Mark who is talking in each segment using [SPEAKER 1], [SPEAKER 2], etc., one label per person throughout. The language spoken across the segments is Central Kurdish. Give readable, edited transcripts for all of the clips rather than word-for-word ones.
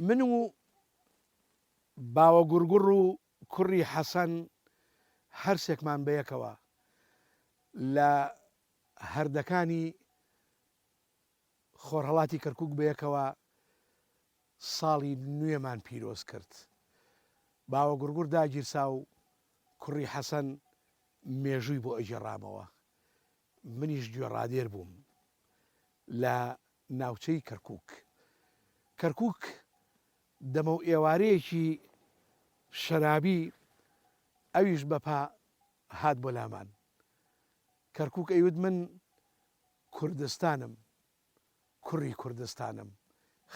[SPEAKER 1] من و باوەگوڕگوڕ و کوڕی حەسەن هەرسێکمان بەیەکەوە لە هەردەکانی خۆرهەڵاتی کەرکوک بەیەکەوە ساڵی نوێمان پیرۆز کرد. باوەگوڕگوڕ داگیرسا و کوڕی حەسەن مێژووی بۆ ئەگێڕامەوە. منیش گوێڕادێر بووم لە ناوچەی کەرکوک. کەرکوک دەمەو ئێوارەیەکی شەرابی ئەویش بەپا هات بۆ لامان. کەرکوک ئەیوت من کوردستانم، کوڕی کوردستانم،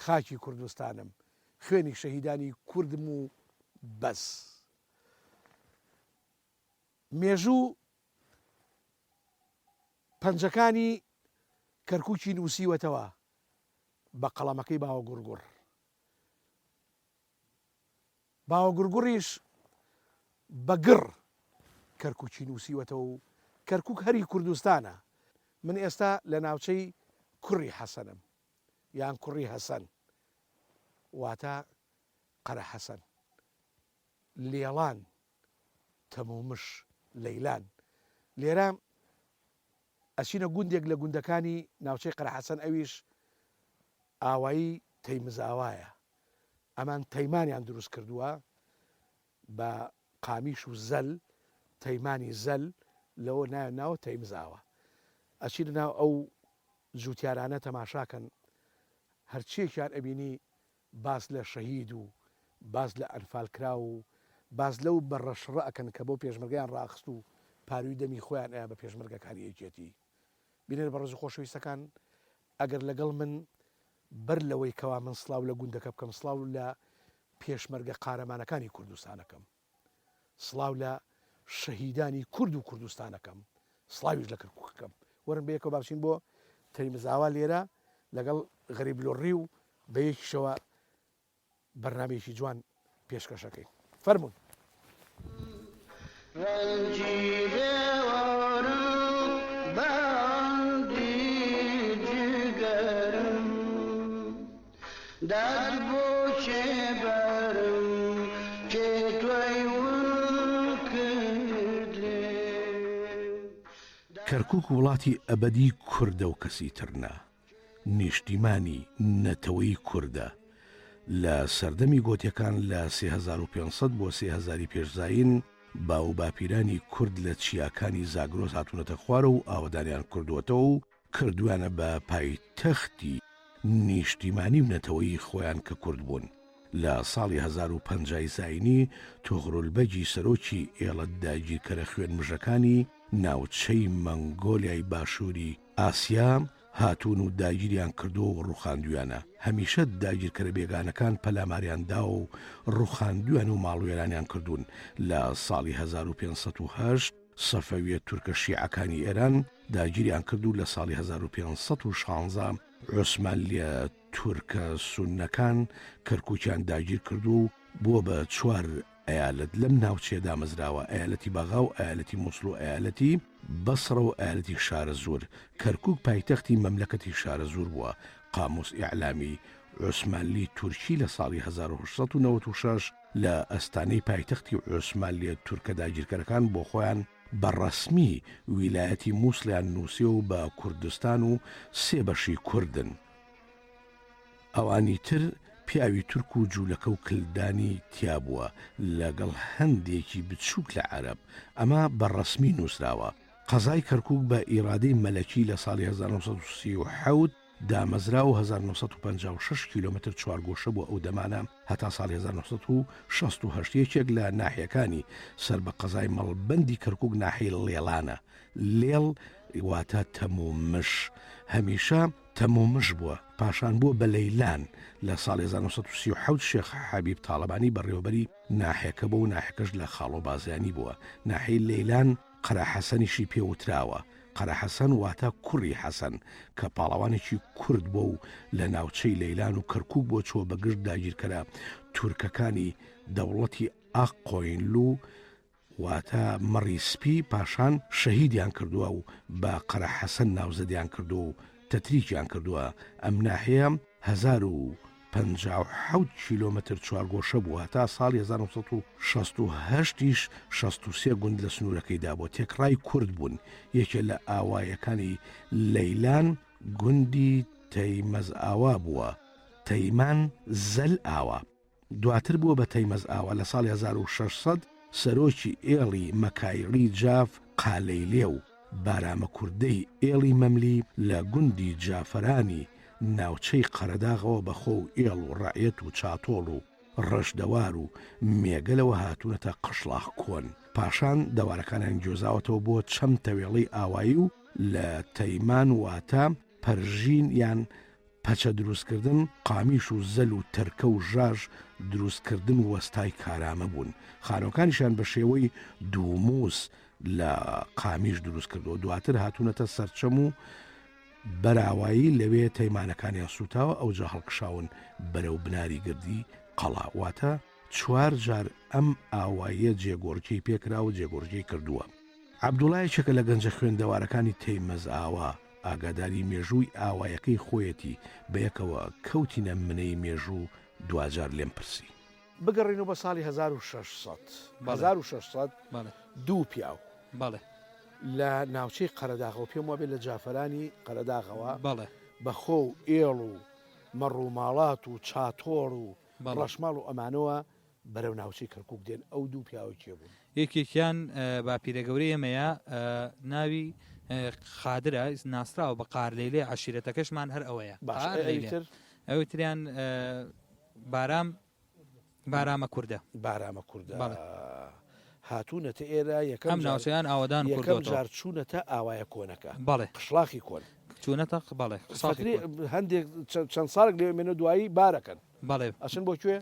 [SPEAKER 1] خاکی کوردستانم، خوێنی شەهیدانی کوردم و بەس. مێژوو پەنجەکانی کەرکوکی نووسیوەتەوە بە قەڵەمەکەی باوەگوڕگوڕ. باوەگوڕگوڕیش بە گڕ کەرکوکی نووسیوەتەوە و کەرکوک هەری کوردستانە. من ئێستا لە ناوچەی کوڕی حەسەنم یان کوڕی هەسەن واتە قەرە حەسەن. لێڵان تەمومژ لەیلان لێرە ئەچینە گوندێک لە گوندەکانی ناوچەی قەرەحەسەن ئەویش ئاوایی تەیمزئاوایە ئەمان تەیمانیان دروست کردووە بە قامیش و زەل تەیمانی زەل لەوە نایان ناوە تەیمزئاوا ئەچینە ناو ئەو جوتیارانە تەماشاکەن هەرچیەکیان ئەبینی باس لە شەهید و باس لە ئەنفالکراو و باس لەو بەڕە شڕە ئەکەن کە بۆ پێشمەرگەیان ڕاخست و پاروی دەمی خۆیان ئەیا بە پێشمەرگەکانی یەکێتی. بینەرە بەڕێز و خۆشەویستەکان ئەگەر لەگەڵ من بەر لەوەی کەوا من سڵاو لە گوندەکە بکەم سڵاو لە پێشمەرگە قارەمانەکانی کوردستان ئەکەم. سڵاو لە شەهیدانی کورد و کوردستان ئەکەم سڵاویش لە کەرکوک ئەکەم وەرن بەیەکەوە با بچین بۆ تەیمزاوا لێرە لەگەڵ غەریب لۆڕی و بەیەکیشەوە بەرنامەیەکی جوان پێشکەشەکەین فەرموون.
[SPEAKER 2] ڕەنجی بێوارم بەندی جگەرم داد بۆ کێ بەرم کێ تۆی ون کرد لێم.
[SPEAKER 1] کەرکوک وڵاتی ئەبەدی کوردە و کەسی تر نا. نیشتیمانی نەتەوەی کوردە. لە سەردەمی گۆتیەکان لە 3500 بۆ 3000 ی پێش زایین باووباپیرانی کورد لە چیاکانی زاگرۆس هاتوونەتە خوارەوە و ئاوەدانیان کردووەتەوە و کردویانە بە پایتەختی نیشتیمانی و نەتەوەیی خۆیان کە کورد بوون. لە ساڵی 1050 ی زاینی توغرول بەگی سەرۆکی ئێڵە داگیرکەرە خوێنمژەکانی ناوچەی مەنگۆلیای باشووری ئاسیا هاتوون و داگیریان کردووە و ڕووخاندویانە. هەمیشە داگیرکەرە بێگانەکان پەلاماریان داوە و ڕووخاندویان و ماڵوێرانیان کردوون. لە ساڵی 1508 سەفەویە تورکە شیعەکانی ئێران داگیریان کرد و لە ساڵی 1516 عوسمانلیە تورکە سوننەکان کەرکوکیان داگیر کردووە و بووە بە چوار ئەیالەت لەم ناوچەیە دامەزراوە، ئەیالەتی بەغا و ئەیالەتی موسڵ و ئەیالەتی بەسڕە و ئەیالەتی شارەزوور. کەرکوک پایتەختی مەملەکەتی شارەزوور بووە. قاموس ئیعلامی عوسمانلی تورکی لە ساڵی 1896 لە ئەستانەی پایتەختی عوسمانلیە تورکە داگیرکەرەکان بۆ خۆیان بە ڕەسمی ویلایەتی موسڵیان نووسیوە و بە کوردستان و سێ بەشی کوردن. ئەوانی تر پیاوی تورک و جوولەکە و کلدانی تیا بووە لەگەڵ هەندێکی بچووک لە عەرەب. ئەمە بە ڕەسمی نووسراوە. قەزای کەرکووک بە ئیرادەی مەلەکی لە ساڵی 1937 دامەزرا و 1956 کیلۆمەتر چوارگۆشە بووە ئەو دەمانە هەتا ساڵی 1968 یەکێک لە ناحیەکانی سەر بە قەزای مەڵبەندی کەرکووک ناحیەی ڵێڵانە. لێڵ واتە تەمومژ. هەمیشە تەمومژ بووە، پاشان بووە بە لەیلان. لە ساڵی 1937 شێخ حەبیب تاڵەبانی بەڕێوەبەری ناحیەکە بووە و ناحیەکەش لە خاڵۆ بازیانی بووە. ناحیەی لەیلان قەرە حەسەنیشی پێ وتراوە. قەرە حەسەن واتە کوڕی حەسەن، کە پاڵەوانێکی کورد بووە و لە ناوچەی لەیلان و کەرکووک بووە چووە بە گشت داگیرکەرە تورکەکانی دەوڵەتی ئاق قۆینلو واتە مەڕی سپی پاشان شەهیدیان کردووە و بە قەرە حەسەن ناوزەدیان کردووە و تەتریکیان کردووە، ئەم ناحیە. 57 کیلۆمەتر چوارگۆشە بووە، هەتا ساڵی 1968 یش 63 گوند لە سنوورەکەیدا بووە، تێکڕای کورد بوون، یەکێ لە ئاوایەکانی لەیلان گوندی تەیمەزئاوا بووە، تەیمان زەل ئاوا. دواتر بووە بە تەیمەزئاوا، لە ساڵی 1600 سەرۆکی ئێڵی مەکایڵی جاف قالەیلێ و بارامە کوردەی ئێڵی مەملی لە گوندی جافەرانی ناوچەی قەرەداغەوە بە خۆ و ئێڵ و ڕەعیەت و چاتۆڵ و ڕەشدەوار و مێگەلەوە هاتوونەتە قشڵاخ کۆن، پاشان دەوارەکانیان گوێزاوەتەوە بۆ چەم تەوێڵەی ئاوایی و لە تەیمان واتە پەرژین یان پەچە دروستکردن، قامیش و زەل و تەرکە و ژاژ دروستکردن وەستای کارامە بوون، خانووەکانیشیان بە شێوەی دووموس لە قامیش دروستکردووە، دواتر هاتوونەتە سەرچەم و بەراوایی لەوێ تەیمانەکانیان سووتاوە ئەوجا هەڵکشاون بەرەو بناری گردی قەڵا، واتە چوار جار ئەم ئاواییە جێگۆڕکێی پێکرا و جێگۆڕکێی کردووە. عەبدوڵا یەکێکە لە گەنجە خوێندەوارەکانی تەیمەزئاوا، ئاگاداری مێژووی ئاوایەکەی خۆیەتی، بەیەکەوە کەوتینە منەی مێژوو، دواجار لێم پرسی.
[SPEAKER 3] بگەڕێینەوە بۆ ساڵی 1600، 1600 دوو پیاو لە ناوچەی قەرەداغەوە، پێم وابێ لە جافەرانی قەرەداغەوە، بە خۆ و ئێڵ و مەڕوماڵات و چاتۆڵ و ڕەشماڵ و ئەمانەوە بەرەو ناوچەی کەرکوک دێن، ئەو دوو پیاوە کێ بوون؟
[SPEAKER 4] یەکێکیان باپیرە گەورەی ئێمەیە ناوی قادرە ناسراوە بە قارلەیلێ عەشیرەتەکەشمان هەر ئەوەیە
[SPEAKER 3] باشە ئەوی تر؟
[SPEAKER 4] ئەوی تریان بارام بارامە کوردە.
[SPEAKER 3] بارامە کوردە هاتوونەتە ئێرە یەکەم
[SPEAKER 4] ئەم ناوچەیان ئاوەدان
[SPEAKER 3] یەکەم جار چوونەتە ئاوایە کۆنەکە
[SPEAKER 4] بەڵێ
[SPEAKER 3] قشڵاخی کۆن
[SPEAKER 4] چوونەتە بەڵێ
[SPEAKER 3] هەندێک چەند ساڵێک لێ مێنە دوایی بارەکەن
[SPEAKER 4] بەڵێ.
[SPEAKER 3] ئەچن بۆ کوێ؟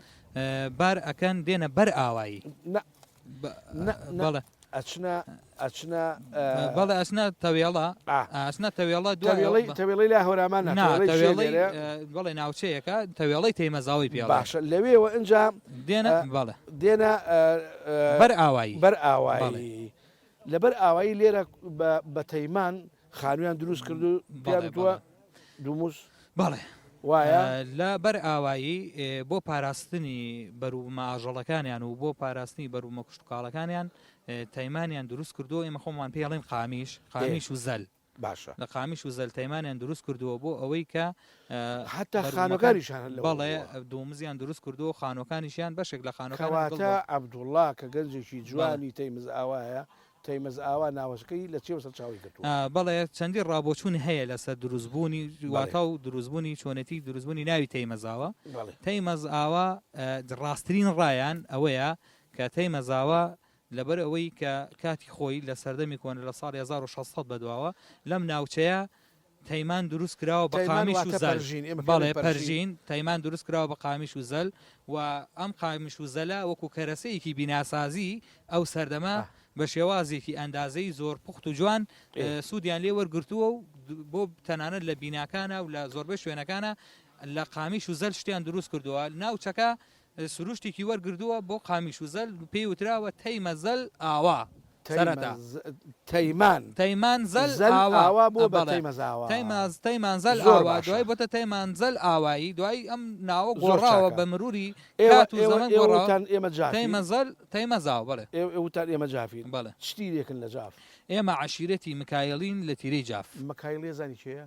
[SPEAKER 4] بار ئەکەن دێنە بەر ئاوایی.
[SPEAKER 3] نا نا نا
[SPEAKER 4] بەڵێ.
[SPEAKER 3] ئەچنە ئەچنە
[SPEAKER 4] بەڵێ ئەچنە تەوێڵە ئەچنە تەوێڵە
[SPEAKER 3] دوای تەوێڵەی تەوێڵەی لای هەورامان
[SPEAKER 4] نا
[SPEAKER 3] نا
[SPEAKER 4] تەوێڵەی
[SPEAKER 3] شێ
[SPEAKER 4] تەوێڵەی
[SPEAKER 3] لێرە
[SPEAKER 4] بەڵێ ناوچەیەکە تەوێڵەی تەیمەزاوەی پێ ئەڵێن.
[SPEAKER 3] باشە لەوێوە ئینجا
[SPEAKER 4] دێنە بەڵێ.
[SPEAKER 3] دێنە
[SPEAKER 4] بەر ئاوایی.
[SPEAKER 3] بەر
[SPEAKER 4] بەڵێ.
[SPEAKER 3] ئاوایی لەبەر ئاوایی لێرە بە بە تەیمان خانوویان دروست کرد و پێیان
[SPEAKER 4] بەڵێ
[SPEAKER 3] وتووە
[SPEAKER 4] بەڵێ.
[SPEAKER 3] دوموز
[SPEAKER 4] بەڵێ.
[SPEAKER 3] وایە؟
[SPEAKER 4] لە بەر ئاوایی بۆ پاراستنی بەروبوومە ئاژەڵەکانیان و بۆ پاراستنی بەروبوومە کشتوکاڵەکانیان تەیمانیان دروست کردووە ئێمە خۆمان پێی ئەڵێین قامیش، قامیش و زەل.
[SPEAKER 3] باشە.
[SPEAKER 4] لە قامیش و زەل تەیمانیان دروست کردووە بۆ ئەوەی کە
[SPEAKER 3] حەتا
[SPEAKER 4] بەروبوومەکان
[SPEAKER 3] خانووەکانیشیان هەر لەوە
[SPEAKER 4] بەڵێ
[SPEAKER 3] بووە.
[SPEAKER 4] دومزیان دروست کردووە و خانووەکانیشیان بەشێک لە خانووەکانیان گڵ
[SPEAKER 3] کەواتە
[SPEAKER 4] بووە.
[SPEAKER 3] عەبدوڵڵا کە گەنجێکی
[SPEAKER 4] بەڵێ.
[SPEAKER 3] جوانی تەیمزئاوایە تەیمەزئاوا ناوەچەکەی لە چیەوە سەرچاوەی گرتووە؟
[SPEAKER 4] بەڵێ چەندین ڕابۆچوون هەیە لەسەر دروستبوونی واتا و دروستبوونی چۆنێتی دروستبوونی ناوی تەیمەزاوە. تەیمەزئاوا ڕاستترین ڕایان ئەوەیە کە تەیمەزاوە لەبەر ئەوەی کە کاتی خۆی لە سەردەمی کۆنە لە ساڵی 1600 بەدواوە لەم ناوچەیە تەیمان دروست کراوە بە
[SPEAKER 3] تەیمان
[SPEAKER 4] قامیش و
[SPEAKER 3] واتە
[SPEAKER 4] زەل.
[SPEAKER 3] پەرژین، ئێمە پێی
[SPEAKER 4] بەڵێ
[SPEAKER 3] ئەڵێین پەرژین.
[SPEAKER 4] پەرژین، تەیمان دروست کراوە بە قامیش و زەل و ئەم قامیش و زەلە وەکوو کەرەسەیەکی بیناسازی ئەو سەردەمە بە شێوازێکی ئەندازەیی زۆر پوخت و جوان سوودیان لێ وەرگرتووە و بۆ تەنانەت لە بیناکانا و لە زۆربەی شوێنەکانا لە قامیش و زەل شتیان دروست کردووە. ناوچەکە سروشتێکی وەرگردووە بۆ قامیش و زەل پێی وتراوە تەیمە زەل ئاوا سەرەتا.
[SPEAKER 3] تەیمان
[SPEAKER 4] تەیمان زەل
[SPEAKER 3] زەل
[SPEAKER 4] ئاوا
[SPEAKER 3] ئاوا بووە بە
[SPEAKER 4] بەڵێ
[SPEAKER 3] تەیمەزاوا.
[SPEAKER 4] تەیماز تەیمان زەل
[SPEAKER 3] زۆر
[SPEAKER 4] ئاوا
[SPEAKER 3] باشە.
[SPEAKER 4] دوای بۆتە تەیمان زەل ئاوایی دوایی ئەم ناوە
[SPEAKER 3] زۆر
[SPEAKER 4] گۆڕاوە
[SPEAKER 3] چاکە.
[SPEAKER 4] بە مروری
[SPEAKER 3] ئێوە
[SPEAKER 4] کات و
[SPEAKER 3] ئێوە
[SPEAKER 4] زەمەن
[SPEAKER 3] ئێوە
[SPEAKER 4] گۆڕاوە
[SPEAKER 3] وتان ئێمە جافین.
[SPEAKER 4] تەیمە زەل تەیمەزاوە بەڵێ.
[SPEAKER 3] ئێوە ئێوە وتان ئێمە جافین.
[SPEAKER 4] بەڵێ.
[SPEAKER 3] چ تیرێکن لە جاف؟
[SPEAKER 4] ئێمە عەشیرەتی مکایڵین لە تیرەی جاف.
[SPEAKER 3] مکایڵی ئەزانی کێیە؟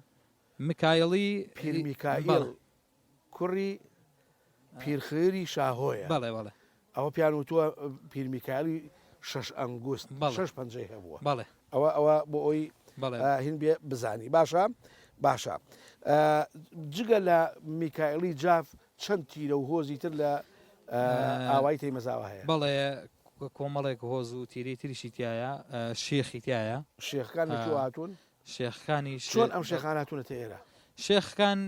[SPEAKER 4] مکایڵی
[SPEAKER 3] پیر میکائیل
[SPEAKER 4] بەڵێ.
[SPEAKER 3] کوڕی پیرخری شاهۆیە.
[SPEAKER 4] بەڵێ بەڵێ.
[SPEAKER 3] ئەوە پێیان وتووە پیر میکایلی شەش ئەنگوست
[SPEAKER 4] بەڵێ.
[SPEAKER 3] شەش پەنجەی هەبووە.
[SPEAKER 4] بەڵێ.
[SPEAKER 3] ئەوە ئەوە بۆ ئەوی
[SPEAKER 4] بەڵێ.
[SPEAKER 3] هین بێ بزانی. باشە باشە. جگە لە میکایلی جاف چەند تیرە و هۆزی تر لە ئاوایی تەیمەزاوە هەیە؟
[SPEAKER 4] بەڵێ کۆمەڵێک هۆز و تیرەی تریشی تیایە، شێخی تیایە.
[SPEAKER 3] شێخەکان لە کوێوە هاتوون؟
[SPEAKER 4] شێخەکانیش
[SPEAKER 3] چۆن ئەم شێخانە هاتوونەتە ئێرە؟
[SPEAKER 4] شێخەکان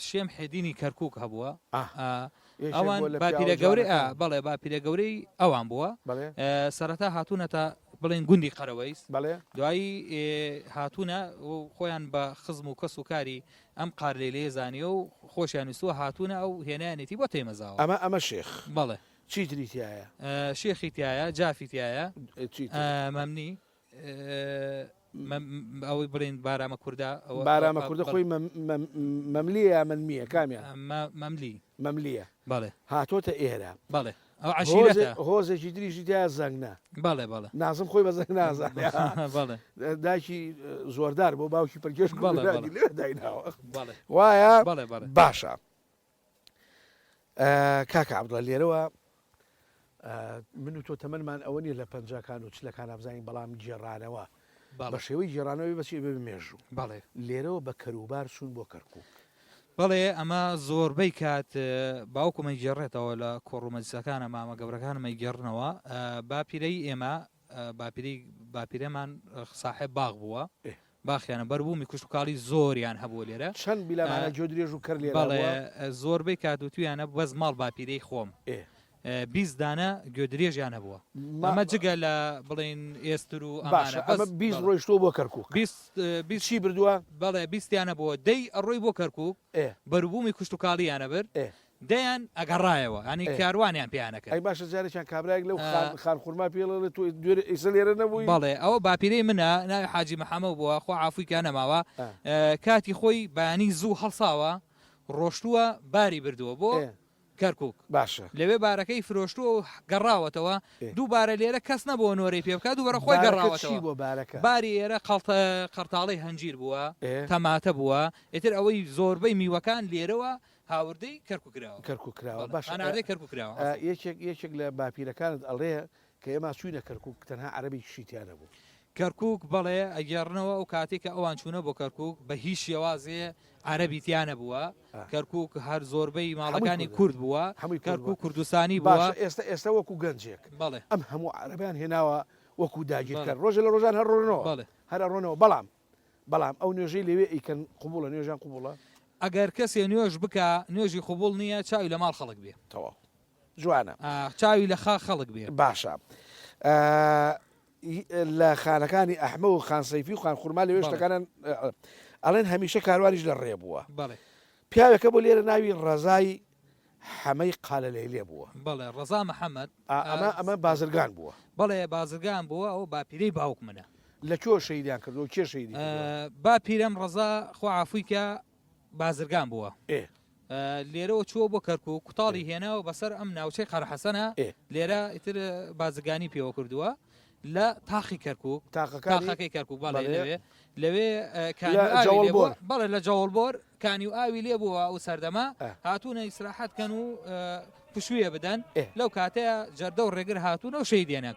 [SPEAKER 4] شێ محێدینی کەرکووک هەبووە ئەوان باپیرە گەورەی بەڵێ باپیرە گەورەی ئەوان بووە سەرەتا هاتوونەتە بڵێن گوندی قەرەوەیس دوایی هاتوونە خۆیان بە خزم و کەس و کاری ئەم قارلەیلەیە زانیوە و خۆشیان ویستووە هاتوونە ئەو هێنایانێتی بۆ تەیمەزاوە.
[SPEAKER 3] ئەمە ئەمە شێخ.
[SPEAKER 4] بەڵێ.
[SPEAKER 3] چی تری تیایە؟
[SPEAKER 4] شێخی تیایە، جافی تیایە، مەمنی. ئەوەی بڵێن بارامە کوردە
[SPEAKER 3] بارامە کوردە خۆی مەملیە یا مەنمیە کامیان؟
[SPEAKER 4] مەملی.
[SPEAKER 3] مەملیە
[SPEAKER 4] بەڵێ.
[SPEAKER 3] هاتۆتە ئێرە.
[SPEAKER 4] بەڵێ ئەو عەشیرەتە.
[SPEAKER 3] هۆزێکی تریشی تیایە زەنگنە.
[SPEAKER 4] بەڵێ بەڵێ.
[SPEAKER 3] نازم خۆی بە زەنگ نازانێ.
[SPEAKER 4] بەڵێ.
[SPEAKER 3] دایکی زۆردار بۆ باوکی پەلکێش
[SPEAKER 4] بەڵێ بەڵێ.
[SPEAKER 3] لێ دایناوە.
[SPEAKER 4] بەڵێ.
[SPEAKER 3] وایە؟
[SPEAKER 4] بەڵێ بەڵێ.
[SPEAKER 3] باشە. کاکە عەبدوڵا لێرەوە من و تۆ تەمەنمان ئەوە نیە لە پەنجاکان و چلەکانا بزانین بەڵام گێڕانەوە بە شێوەی گێڕانەوەی بەچی بێ مێژوو
[SPEAKER 4] بەڵێ
[SPEAKER 3] لێرەوە بە کەروبار چوون بۆ کەرکوک.
[SPEAKER 4] بەڵێ ئەمە زۆربەی کات باوکم ئەیگێڕێتەوە لە کۆڕ و مەجلیسەکانە مامە گەورەکانم ئەیگێڕنەوە باپیرەی ئێمە باپیرەی باپیرەمان ساحێب باغ بووە باخیانە بەربوومی کشتوکاڵی زۆریان هەبووە لێرە.
[SPEAKER 3] چەند بیلامانە گوێ درێژ و کەر لێرە
[SPEAKER 4] بەڵێ زۆربەی کات وتویانە بەس ماڵ باپیرەی خۆم 20 دانە گوێ درێژیان هەبووە ئەمە جگە لە بڵێن ئێستر و
[SPEAKER 3] ئەمانە ئەمە 20 ڕۆیشتووە بۆ کەرکوک
[SPEAKER 4] 20
[SPEAKER 3] چی بردووە؟
[SPEAKER 4] بەڵێ بیستیانە بۆ دەی ئەڕۆی بۆ کەرکوک بەروبوومی کشتوکاڵیانە برد دەیان ئەگەڕایەوە یانی کاروانیان پێیان ئەکرد.
[SPEAKER 3] ئەی باشە جارێکیان کابرایەک لەو خان خان خورما پێی ئەڵێ تۆ دوێنێ ئیسە لێرە نەبووی؟
[SPEAKER 4] بەڵێ ئەوە باپیرەی منە ناوی حاجی محەمەو بووە خوا عافوی کا نەماوە کاتی خۆی بەیانی زوو هەڵساوە ڕۆشتووە باری بردووە بۆ کەرکوک
[SPEAKER 3] باشە
[SPEAKER 4] لەوێ بارەکەی فرۆشتووە و گەڕاوەتەوە دووبارە لێرە کەس نەبووە نۆرەی پێ بکات دووبارە خۆی
[SPEAKER 3] بارەکە چی
[SPEAKER 4] گەڕاوەتەوە
[SPEAKER 3] بووە بارەکە؟
[SPEAKER 4] باری ئێرە قەڵتە قەرتاڵەی هەنجیر بووە تەماتە بووە ئیتر ئەوەی زۆربەی میوەکان لێرەوە هاوردەی کەرکوک کراوە.
[SPEAKER 3] کەرکوک کراوە باشە
[SPEAKER 4] هەناردەی کەرکوک کراوە عەفوو.
[SPEAKER 3] یەکێک یەکێک لە باپیرەکانت ئەڵێ کە ئێمە چووینە کەرکوک تەنها عەرەبێکیشی تیا نەبوو.
[SPEAKER 4] کەرکوک بەڵێ ئەگێڕنەوە ئەو کاتەی کە ئەوان چوونە بۆ کەرکوک بە هیچ شێوازێ عەرەبی تیا نەبووە کەرکوک هەر زۆربەی ماڵەکانی کورد بووە کەرکوک کوردستانی بووە.
[SPEAKER 3] باشە ئێستا ئێستا وەکو گەنجێک
[SPEAKER 4] بەڵێ
[SPEAKER 3] ئەم هەموو عەرەبیان هێناوە وەکو داگیرکەر ڕۆژێ لە ڕۆژان هەر ڕۆنەوە هەر ئەڕۆنەوە بەڵام بەڵام ئەو نوێژەی لەوێ ئەیکەن قبوڵە نوێژیان قبوڵە؟
[SPEAKER 4] ئەگەر کەسێ نوێژ بکا نوێژی قبوڵ نیە چاوی لە ماڵ خەڵک بێ.
[SPEAKER 3] تەواو جوانە.
[SPEAKER 4] ئاخ چاوی لە خاک خەڵک بێ.
[SPEAKER 3] باشە لە خانەکانی ئەحمە و خان سەیفی و خان خورما لەوێ شتەکانیان ئەڵێن هەمیشە کاروانیش لە ڕێ بووە.
[SPEAKER 4] بەڵێ.
[SPEAKER 3] پیاوێکە بۆ لێرە ناوی ڕەزای حەمەی قالەلەیلێ بووە.
[SPEAKER 4] بەڵێ ڕەزا محەمەد.
[SPEAKER 3] ئا ئەمە ئەمە بازرگان بووە.
[SPEAKER 4] بەڵێ بازرگان بووە ئەوە باپیرەی باوک منە.
[SPEAKER 3] لە کوێ شەهیدیان کردووە کێ شەهیدی کردووە؟
[SPEAKER 4] باپیرەم ڕەزا خوا عافوی کا بازرگان بووە.
[SPEAKER 3] ئێ.
[SPEAKER 4] لێرەوە چووە بۆ کەرکوک کوتاڵی هێناوە بەسەر ئەم ناوچەی قەرەحەسەنە لێرە ئیتر بازرگانی پێوە کردووە. لە تاقی کەرکوک تاقەکەی کەرکوک بەڵێ لەوێ لەوێ بەڵێ لە جەوڵبۆر کانی و ئاوی لێ بووە ئەو سەردەمە هاتوونە ئیسراحەت کەن و پشوویە بدەن لەو کاتەیە جەردە و ڕێگر هاتوونە و شەیدێنە.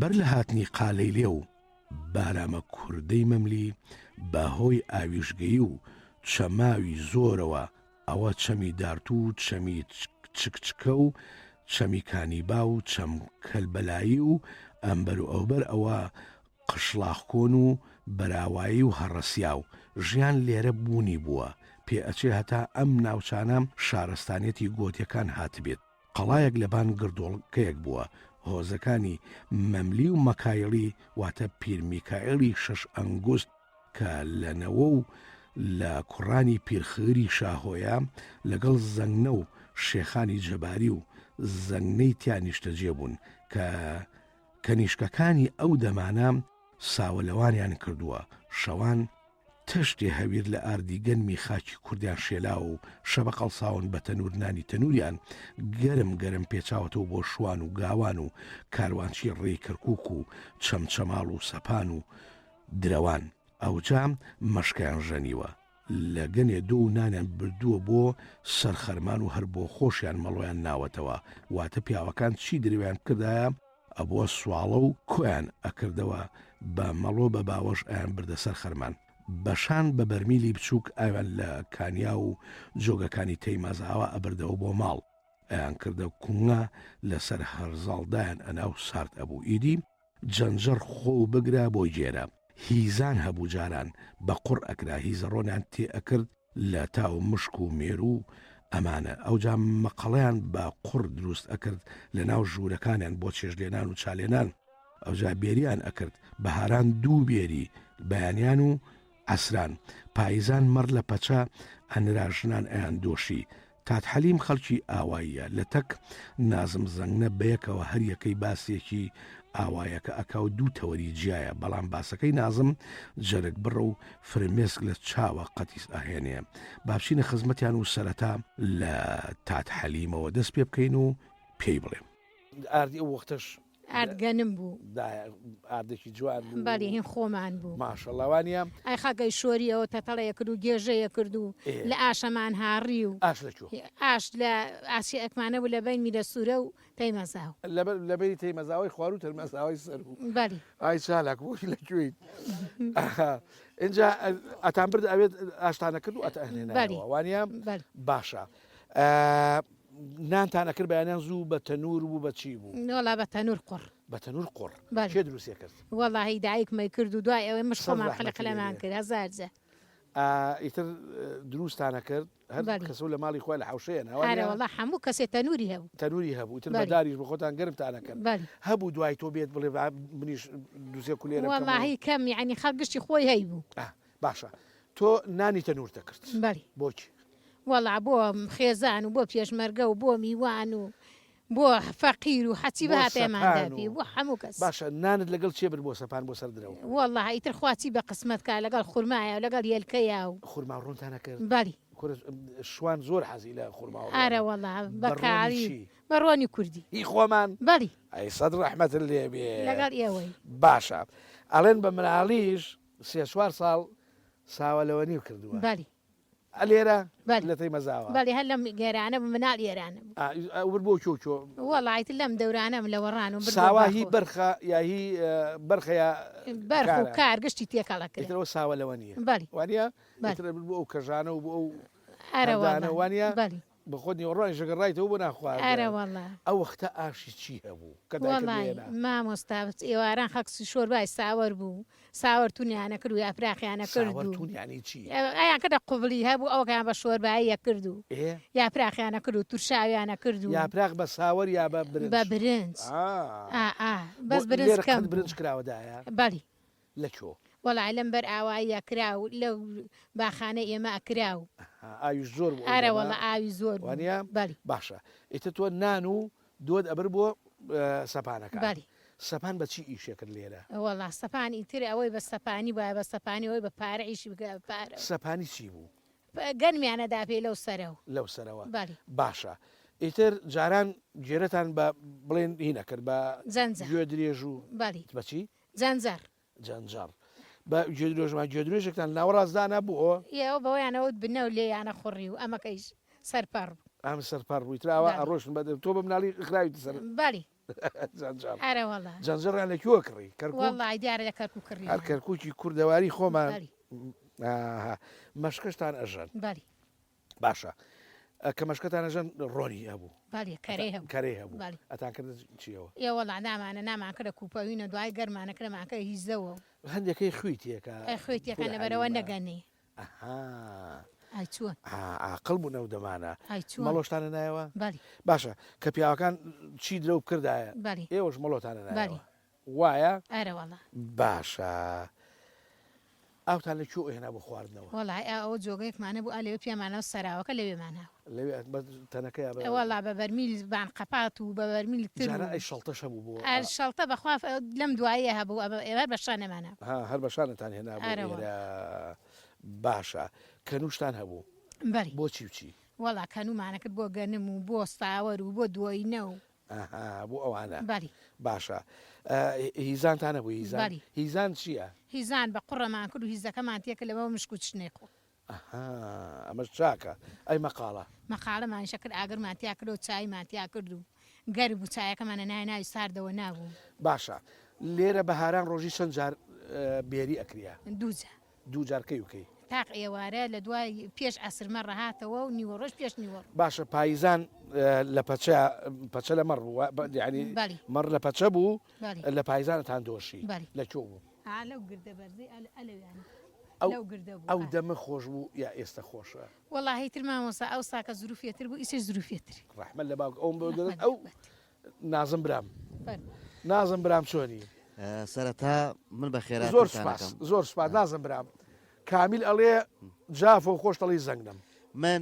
[SPEAKER 1] بەر لە هاتنی قالەیلێ و بارامە کوردەی مەملی بە هۆی ئاویشگەیی و چەماوی زۆرەوە ئەوە چەمی دارتوو و چەمی چکچکە و چەمی کانیبا و چەم کەلبەلایی و ئەمبەر و ئەوبەر ئەوە قشڵاخ کۆن و بەراوایی و هەڕەسیاو ژیان لێرە بوونی بووە پێ ئەچێ هەتا ئەم ناوچانە شارەستانیەتی گۆتیەکان هاتبێت. قەڵایەک لەبان گردۆڵکەیەک بووە، هۆزەکانی مەملی و مەکایڵی واتە پیر میکایڵی شەشئەنگوست کە لە نەوە و لە کوڕانی پیر خدری شاهۆیە لەگەڵ زەنگنە و شێخانی جەباری و زەنگنەی تیا نیشتەجێ بوون کە کەنیشکەکانی ئەو دەمانە ساوەلەوانیان کردووە شەوان تەشتێ هەویر لە ئاردی گەنمی خاکی کوردیان شێلاوە و شەبەق هەڵساون بە تەنوور نانی تەنووریان گەرم گەرم پێچاوەتەوە بۆ شوان و گاوان و کاروانچی ڕێی کەرکووک و چەمچەماڵ و سەپان و درەوان ئەوجا مەشکەیان ژەنیوە لە گەنێ دۆ و نانیان بردووە بۆ سەر خەرمان و هەر بۆ خۆشیان مەڵۆیان ناوەتەوە واتە پیاوەکان چی درەویان بکردایە ئەبووە سواڵە و کۆیان ئەکردەوە بە مەڵۆ بە باوەش ئەیان بردە سەر خەرمان بە شان بە بەرمیلی بچووک ئاویان لە کانیاو و جۆگەکانی تەیمازئاوا ئەبردەوە بۆ ماڵ ئەیان کردە کونگە لە سەر هەرزاڵ دایان ئەنا و سارد ئەبوو ئیدی جەنجەڕ خۆ و بگرە بۆ گێرە هیزان هەبوو جاران بە قوڕ ئەکرا هیزەڕۆنیان تێ ئەکرد لە تاو مشک و مێروو و ئەمانە، ئەوجا مەقەڵەیان بە قوڕ دروست ئەکرد لە ناو ژوورەکانیان بۆ چێشتلێنان و چالێنان، ئەوجا بێریان ئەکرد، بەهاران دوو بێری، بەیانیان و عەسران، پایزان مەڕ لە پەچە ئەنرا ژنان ئەیان دۆشی. تات حەلیم خەڵکی ئاواییە، لە تەک نازم زەنگنە بەیەکەوە هەریەکەی باسێکی ئاوایەکە ئەکا و دوو تەوەری جیایە، بەڵام باسەکەی نازم جەرگ بڕە و فرمێسک لە چاوە قەتیس ئەهێنێ. با بچینە خزمەتیان و سەرەتا لە تات حەلیمەوە دەست پێ بکەین و پێی بڵێم.
[SPEAKER 3] ئاردی ئەو وەختەش
[SPEAKER 5] ئارد گەنم بوو.
[SPEAKER 3] دایە ئاردێکی جوان بوو.
[SPEAKER 5] بەلی هین خۆمان بوو.
[SPEAKER 3] ماشەڵا وانیە؟
[SPEAKER 5] ئەی خەڵک شۆریەوە تەتەڵەیە کرد و گێژەیە کرد و لە ئاشەمان هاڕی و.
[SPEAKER 3] ئاش لە کوێ؟
[SPEAKER 5] ئاش لە ئاشی ئەکمانە بوو لە بەین میرەسوورە و تەیمەزاو.
[SPEAKER 3] لە بەینی تەیمەزاوەی خواروو و تەیمەزاوەی سەروو.
[SPEAKER 5] بەلی.
[SPEAKER 3] ئای چالاک بووی لە کوێیت؟ ئینجا ئەتان برد ئەوێ ئاشتانە کرد و ئەتانهێنایەوە وانیە؟
[SPEAKER 5] بەلی.
[SPEAKER 3] باشە. نانتان ئەکرد بەیانیان زوو بە تەنوور بوو بە چی بوو؟
[SPEAKER 5] وەڵا بە تەنوور قوڕ.
[SPEAKER 3] بە تەنوور قوڕ.
[SPEAKER 5] بەلی.
[SPEAKER 3] کێ دروستی ئەکرد؟
[SPEAKER 5] وەڵاهی دایکم ئەیکرد و دوای ئەوەی مش خۆمان
[SPEAKER 3] سەد
[SPEAKER 5] قلە
[SPEAKER 3] ڕەحمەتی لێ
[SPEAKER 5] قلەمان
[SPEAKER 3] بێ.
[SPEAKER 5] کرد هەزار جار.
[SPEAKER 3] ئا ئیتر دروستان ئەکرد هەر
[SPEAKER 5] بەلی.
[SPEAKER 3] کەسەو لە ماڵی خۆی لە حەوشەیە نا
[SPEAKER 5] ئەرە
[SPEAKER 3] وانیە؟
[SPEAKER 5] وەڵا هەموو کەسێ تەنووری هەبوو.
[SPEAKER 3] تەنووری هەبوو ئیتر بە
[SPEAKER 5] بەلی.
[SPEAKER 3] داریش بە خۆتان گەرمتان ئەکرد.
[SPEAKER 5] بەلی.
[SPEAKER 3] هەبوو دوای تۆ بێت بڵێ با منیش دوو سێ کولێرە بکەم و.
[SPEAKER 5] وەڵاهی کەم یەعنی خەڵک گشتی خۆی هەیبوو.
[SPEAKER 3] ئا باشە تۆ نانی تەنوورت ئەکرد.
[SPEAKER 5] بەلی.
[SPEAKER 3] بۆ کێ؟
[SPEAKER 5] وەڵا بۆ خێزان و بۆ پێشمەرگە و بۆ میوان و بۆ فەقیر و حەچی
[SPEAKER 3] بۆ
[SPEAKER 5] بهاتە ئێمان
[SPEAKER 3] سەپان
[SPEAKER 5] دابی
[SPEAKER 3] و
[SPEAKER 5] بۆ هەموو کەس.
[SPEAKER 3] باشە نانت لەگەڵ کێ برد بۆ سەپان بۆ سەر درەو؟
[SPEAKER 5] وەڵا ئیتر خوا چی بە قسمەت کا لەگەڵ خورمایە و لەگەڵ هێلکەیا و.
[SPEAKER 3] خورما و ڕۆنتان ئەکرد؟
[SPEAKER 5] بەلی.
[SPEAKER 3] کورە شوان زۆر حەزی لە خورما و ڕۆنە.
[SPEAKER 5] ئەرە وەڵا بە
[SPEAKER 3] بە ڕۆنی
[SPEAKER 5] کاوی
[SPEAKER 3] چی؟
[SPEAKER 5] بە ڕۆنی کوردی.
[SPEAKER 3] هی خۆمان؟
[SPEAKER 5] بەلی.
[SPEAKER 3] ئەی سەد ڕەحمەتت لێ بێ.
[SPEAKER 5] لەگەڵ ئێوەی.
[SPEAKER 3] باشە ئەڵێن بە مناڵیش سێ چوار ساڵ ساوە لەوە نیو کردووە.
[SPEAKER 5] بەلی.
[SPEAKER 3] لێرە؟
[SPEAKER 5] بەلی.
[SPEAKER 3] لە تەیمەزاوە؟
[SPEAKER 5] بەلی هەر لەم گێرانە بوو مناڵ ئێرانە بوو.
[SPEAKER 3] ئا ئەو برد بۆ کوێ و کوێ؟
[SPEAKER 5] وەڵا ئیتر لەم دەورانەم لە وەڕان و برد بۆ
[SPEAKER 3] ساوا هی
[SPEAKER 5] باخۆ.
[SPEAKER 3] بەرخە یا هی بەرخە یا
[SPEAKER 5] بەرخ و
[SPEAKER 3] کارە؟
[SPEAKER 5] کار گشتی تێکەڵ ئەکرێ.
[SPEAKER 3] ئیتر ئەوە ساوە لەوە نییە.
[SPEAKER 5] بەلی.
[SPEAKER 3] وانییە؟
[SPEAKER 5] بەلی.
[SPEAKER 3] ئیتر ئەبرد بۆ ئەو کەژانە و بۆ ئەو
[SPEAKER 5] ئەرە
[SPEAKER 3] هەردانە
[SPEAKER 5] وەڵا.
[SPEAKER 3] وانییە؟
[SPEAKER 5] بەلی.
[SPEAKER 3] بە خۆت نیوەڕۆانیش ئەگەر ڕایتەوە بۆ نان خواردن.
[SPEAKER 5] ئەرە وەڵا.
[SPEAKER 3] ئەو وەختە ئاشی چی هەبوو کە دایکت
[SPEAKER 5] وەڵای
[SPEAKER 3] لێنا؟
[SPEAKER 5] مامۆستا ئێواران خەڵک شۆربای ساوەر بوو ساوەر تونیان ئەکرد و یاپراخیان ئەکرد
[SPEAKER 3] ساوەر
[SPEAKER 5] و
[SPEAKER 3] تون یانی چی؟
[SPEAKER 5] ئەیان کردە قوبڵی هەبوو ئەوەکەیان بە شۆربایی ئەکرد و
[SPEAKER 3] ئێ؟
[SPEAKER 5] یاپراخیان ئەکرد و تورشاویان ئەکرد و
[SPEAKER 3] یاپراخ بە ساوەر یا بە برنج؟
[SPEAKER 5] بە برنج
[SPEAKER 3] ئا.
[SPEAKER 5] ئا ئا
[SPEAKER 3] بۆ
[SPEAKER 5] بەس برنج
[SPEAKER 3] لێرە
[SPEAKER 5] کەم
[SPEAKER 3] قەت برنج
[SPEAKER 5] بوو.
[SPEAKER 3] کراوە دایە؟
[SPEAKER 5] بەڵی.
[SPEAKER 3] لە کوێ؟
[SPEAKER 5] وەڵا لەم بەر ئاواییە کرا و لەو باخانەی ئێمە ئەکرا و.
[SPEAKER 3] ئەها ئاویش زۆر بوو ئەو
[SPEAKER 5] ئەرە
[SPEAKER 3] دەمە؟
[SPEAKER 5] وەڵا ئاوی زۆر بوو.
[SPEAKER 3] وانییە؟
[SPEAKER 5] بەڵی.
[SPEAKER 3] باشە ئیتر تۆ نان و دۆت ئەبرد بۆ سەپانەکان.
[SPEAKER 5] بەڵی.
[SPEAKER 3] سەپان بە چی ئیشێ کرد لێرە؟
[SPEAKER 5] وەڵا سەپان ئیتر ئەوەی بە سەپانی بوایە بە سەپانی ئەوەی بە پارە ئیشی بکرا بە پارە.
[SPEAKER 3] سەپانی چی بوو؟
[SPEAKER 5] گەنمیان ئەدا پێی لەو سەرەوە.
[SPEAKER 3] لەو سەرەوە.
[SPEAKER 5] بەڵی.
[SPEAKER 3] باشە ئیتر جاران گێرەتان بە بڵێن هی نەکرد بە
[SPEAKER 5] جەنجەڕ.
[SPEAKER 3] گوێ درێژ و.
[SPEAKER 5] بەڵی.
[SPEAKER 3] بە چی؟
[SPEAKER 5] جەنجەڕ.
[SPEAKER 3] جەنجەڕ. بە گوێ درێژمان گوێ درێژێکتان ناوەڕاست دانا بۆ؟
[SPEAKER 5] ئێ ئەوە بەوەیان ئەوت بنە و لێیانە خوڕی و ئەمەکەیش سەرپەڕ بوو.
[SPEAKER 3] ئەم سەرپەڕ بوو ئیتر ئاوا
[SPEAKER 5] بەڵی.
[SPEAKER 3] ئەڕۆشتن بە تۆ بە مناڵی خراویتە سەر.
[SPEAKER 5] بەڵی.
[SPEAKER 3] جەنجەڕ.
[SPEAKER 5] ئەرە وەڵا.
[SPEAKER 3] جەنجەڕیان لە کوێوە کڕی؟ کەرکووک؟
[SPEAKER 5] وەڵڵاهی دیارە لە کەرکووک
[SPEAKER 3] هەر
[SPEAKER 5] کڕیویانە.
[SPEAKER 3] کەرکووکی کوردەواری خۆمان.
[SPEAKER 5] بەڵی.
[SPEAKER 3] ئاها. مەشکەشتان ئەژەن؟
[SPEAKER 5] بەڵی.
[SPEAKER 3] باشە کە مەشکەتان ئەژەن ڕۆنی هەبوو؟
[SPEAKER 5] بەڵێ کەرەی هەبوو.
[SPEAKER 3] کەرەی هەبوو.
[SPEAKER 5] بەڵێ.
[SPEAKER 3] ئەتان کردە چیەوە؟
[SPEAKER 5] ئێ وەڵا نامانە نامان کردە کوپەوینە دوای گەرمانە کرەمان کردە هیزەوە و.
[SPEAKER 3] هەندێکەی خوی تێکا.
[SPEAKER 5] ئەی خوی تێکا لەبەرئەوە نەگەنێ.
[SPEAKER 3] ئەها.
[SPEAKER 5] ئای چۆن.
[SPEAKER 3] ئا عاقڵ بوون ئەو دەمانە.
[SPEAKER 5] ئای چۆن.
[SPEAKER 3] مەڵۆشتانە نایەوە؟
[SPEAKER 5] بەڵێ.
[SPEAKER 3] باشە کە پیاوەکان چی درەو بکردایە
[SPEAKER 5] بەڵێ.
[SPEAKER 3] ئێوەش مەڵۆتانە نایەوە؟
[SPEAKER 5] بەڵێ.
[SPEAKER 3] وایە؟
[SPEAKER 5] ئەرە وەڵا.
[SPEAKER 3] باشە ئاوتان لە کوێ ئەهێنا بۆ خواردنەوە؟
[SPEAKER 5] وەڵای ئا ئەوە جۆگەیەکمان هەبوو ئا لەوێ پیامانەوە سەراوەکە لەوێمان هاوە.
[SPEAKER 3] لەوێ بە تەنەکە یا بە.
[SPEAKER 5] وەڵا بە بەرمیل بان قەپات و بە بەرمیل تر و.
[SPEAKER 3] جاران ئەی شەڵتەش هەبوو بۆ.
[SPEAKER 5] ئا شەڵتە بەخوا لەم دواییە هەبوو ئەمە ئێمە هەر بە شانەمان هەبوو.
[SPEAKER 3] ها هەر بە شانەتان هێنا بۆ
[SPEAKER 5] ئەرە وەڵا.
[SPEAKER 3] ئێرە باشە کەنووشتان هەبوو؟
[SPEAKER 5] بەلی.
[SPEAKER 3] بۆ چی و چی؟
[SPEAKER 5] وەڵا کەنوومانە کرد بۆ گەنم و بۆ ساوەر و بۆ دۆینە و.
[SPEAKER 3] ئەها بۆ ئەوانە.
[SPEAKER 5] بەلی.
[SPEAKER 3] باشە هیزانتان هەبوو هیزان؟
[SPEAKER 5] بەلی.
[SPEAKER 3] هیزان چییە؟
[SPEAKER 5] هیزان بە قوڕەمان کرد و هیزەکەمان تێکرد لەبەر مشک و چشنەی قوڕ.
[SPEAKER 3] ئەها ئەمەش چاکە. ئەی مەقاڵە؟
[SPEAKER 5] مەقاڵەمانیش ئەکرد ئاگرمان تیا کرد و چایمان تیا کرد و گەرم بوو چایەکەمان ئەنایە ناوی ساردەوە نابوو.
[SPEAKER 3] باشە لێرە بەهاران ڕۆژی چەند جار بێری ئەکریا؟
[SPEAKER 5] دوو جار.
[SPEAKER 3] دوو جار کەی و کەی؟
[SPEAKER 5] تاق ئێوارە لە دوای پێش عەسر مەڕ هاتەوە و نیوەڕۆش پێش نیوەڕۆ.
[SPEAKER 3] باشە پاییزان لە پەچە پەچە لە مەڕ بوو یانی
[SPEAKER 5] بەلی.
[SPEAKER 3] مەڕ لە پەچە بوو
[SPEAKER 5] بەلی.
[SPEAKER 3] لە پاییزانتان دۆشی
[SPEAKER 5] بەلی.
[SPEAKER 3] لە کوێ بوو؟
[SPEAKER 5] ئا لەو گردە بەرزەی ئە ئەلەویانە
[SPEAKER 3] ئەو
[SPEAKER 5] لەو گردە بوو
[SPEAKER 3] ئەو
[SPEAKER 5] ئا.
[SPEAKER 3] دەمە خۆش بوو یا ئێستە خۆشە؟
[SPEAKER 5] وەڵاهی تر مامۆستا ئەوسا کە زروفێتر بوو ئیسەش زروفێتر.
[SPEAKER 3] ڕەحمەت لە باوک ئەوم بۆ دەدەن
[SPEAKER 5] ڕەحمەت
[SPEAKER 3] ئەو
[SPEAKER 5] لە بەت.
[SPEAKER 3] نازم برام
[SPEAKER 5] فەرموو.
[SPEAKER 3] نازم برام چۆنی؟
[SPEAKER 6] سەرەتا من بە
[SPEAKER 3] زۆر
[SPEAKER 6] خێراتتان
[SPEAKER 3] سوپاس
[SPEAKER 6] ئەکەم.
[SPEAKER 3] زۆر سوپاس نازم برام کامیل ئەڵێ جافە و خۆشت ئەڵێی زەنگنم.
[SPEAKER 6] من.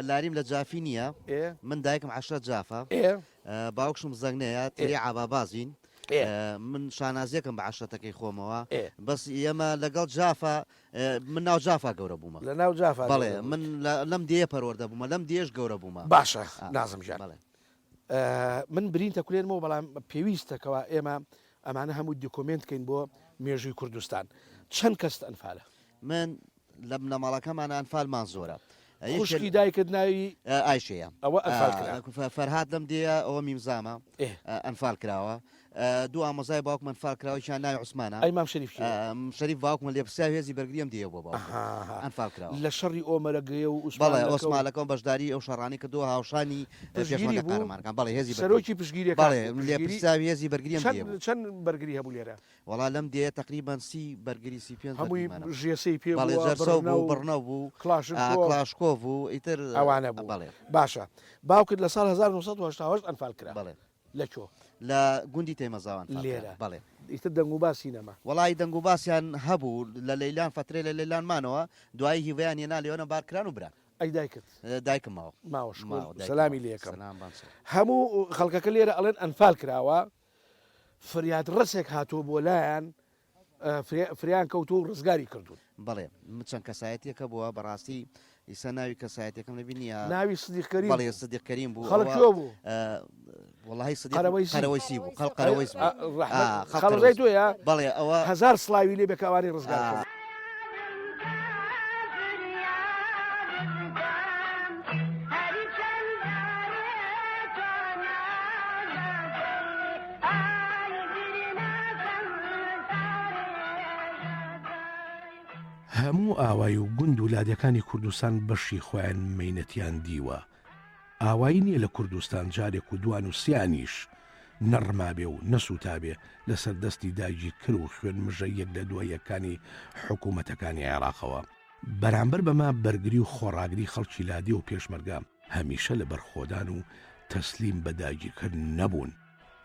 [SPEAKER 6] لاریم لە جافی نییە من دایکم عەشرەت جافە باوکشم زەنگنەیە تری عابابازین من شانازیەکەم بە عەشرەتەکەی خۆمەوە بەس ئێمە لەگەڵ جافە من ناو جافا گەورە بوومە
[SPEAKER 3] لە ناو جافا
[SPEAKER 6] بەڵێ من لەم دێیە پەروەردە بوومە لەم دێش گەورە بوومە
[SPEAKER 3] باشە نازم گیان من برینتە کولێنمەوە بەڵام پێویستە کەوا ئێمە ئەمانە هەموو دیکۆمێنت کەین بۆ مێژووی کوردستان چەند کەست ئەنفالە؟
[SPEAKER 6] من لە بنەماڵەکەمانە ئەنفالمان زۆرە.
[SPEAKER 3] خوشکی دایکت ناوی
[SPEAKER 6] ئایشەیە
[SPEAKER 3] ئەوە ئەنفال کرا.
[SPEAKER 6] فەرهاد لەم دێیە ئەوە میمزامە ئەنفال کراوە. دوو ئامۆزای باوکم ئەنفال کراوە یەکیان ناوی عوسمانە.
[SPEAKER 3] ئەی مام شەریف کێیە؟
[SPEAKER 6] شەریف باوکمە لێپرسراوی هێزی بەرگری ئەم دێیە بووە باوکم ئەنفال کراوە.
[SPEAKER 3] لە شەڕی ئۆمەرەگەیە و
[SPEAKER 6] ئوسمانلەکە و. بەڵێ ئۆسمانلەکە و بەشداری ئەو شەڕانەی کردووە هاوشانی
[SPEAKER 3] پێشمەرگە
[SPEAKER 6] قارەمانەکان بەڵێ هێزی
[SPEAKER 3] بەرگری. سەرۆکی پشتگیریەکان
[SPEAKER 6] بەڵێ لێپرسراوی هێزی بەرگری ئەم دێیە بوو.
[SPEAKER 3] چەند بەرگری هەبوو لێرە؟
[SPEAKER 6] وەڵا لەم دێیە تەقریبەن 30 بەرگری 35
[SPEAKER 3] هەمووی
[SPEAKER 6] بەرگریمان هەبوو.
[SPEAKER 3] ژێسەی پێ
[SPEAKER 6] بەڵێ
[SPEAKER 3] بووە،
[SPEAKER 6] جەرسەو
[SPEAKER 3] بڕنە
[SPEAKER 6] بوو،
[SPEAKER 3] و
[SPEAKER 6] بڕنەو بوو، ئا
[SPEAKER 3] کڵاشنکۆف.
[SPEAKER 6] کڵاشکۆف بوو، ئیتر
[SPEAKER 3] ئەوانە بوو.
[SPEAKER 6] بەڵێ.
[SPEAKER 3] باشە باوکت لە ساڵ 1988 ئەنفال کرا.
[SPEAKER 6] بەڵێ.
[SPEAKER 3] لە کوێ؟
[SPEAKER 6] لە گوندی تەیمەزاوە ئەنفال کرا.
[SPEAKER 3] لێرە.
[SPEAKER 6] بەڵێ.
[SPEAKER 3] ئیتر دەنگ و باسی نەما.
[SPEAKER 6] وەڵایی دەنگ و باسیان هەبوو، لە لەیلان فەترەی لە لەیلان مانەوە، دوایی هیڤەیان هێنا لێوەنە بار کران و بران.
[SPEAKER 3] ئەی دایکت؟
[SPEAKER 6] دایکم ماوە.
[SPEAKER 3] ماوە شکور،
[SPEAKER 6] ماوە، دایکم
[SPEAKER 3] سەلامی
[SPEAKER 6] ماوە.
[SPEAKER 3] لێ ئەکەم.
[SPEAKER 6] سەلام بان سەر.
[SPEAKER 3] هەموو خەڵکەکە لێرە ئەڵێن ئەنفال کراوە، فریاد ڕەسێک هاتووە بۆ لایان فریان کەوتووە و ڕزگاری کردوون.
[SPEAKER 6] بەڵێ من چەند کەسایەتیەک هەبووە بەڕاستی ئیسا ناوی کەسایەتیەکەم لەبیر نییە.
[SPEAKER 3] ناوی سدیق کەریم
[SPEAKER 6] بەڵێ بوو. سدیق کەریم بوو.
[SPEAKER 3] خەڵک کوێ بوو؟
[SPEAKER 6] وەڵاهی سدیق
[SPEAKER 3] قەرەوەیسی.
[SPEAKER 6] قەرەوەیسی بوو. خەڵک قەرەوەیس بوو.
[SPEAKER 3] ڕەحمەت
[SPEAKER 6] ئا، خەڵک
[SPEAKER 3] خاڵۆزای
[SPEAKER 6] قەرەوەیس بوو.
[SPEAKER 3] تۆیە؟
[SPEAKER 6] بەڵێ ئەوە.
[SPEAKER 3] هەزار سڵاوی لێ بێ کە ئەوانەی ڕزگار کرد.
[SPEAKER 1] هەموو ئاوای و گوند و لادێکانی کوردستان بەشی خۆیان مەینەتیان دیوە، ئاوایی نیە لە کوردستان جارێک و دوان و سیانیش نەڕمابێ و نەسووتابێ لەسەر دەستی داگیرکەر و خوێنمژە یەک لە دوای یەکانی حکوومەتەکانی عێراقەوە. بەرامبەر بەمە بەرگری و خۆڕاگری خەڵکی لادێ و پێشمەرگە هەمیشە لە بەرخۆدان و تەسلیم بە داگیرکەر نەبوون.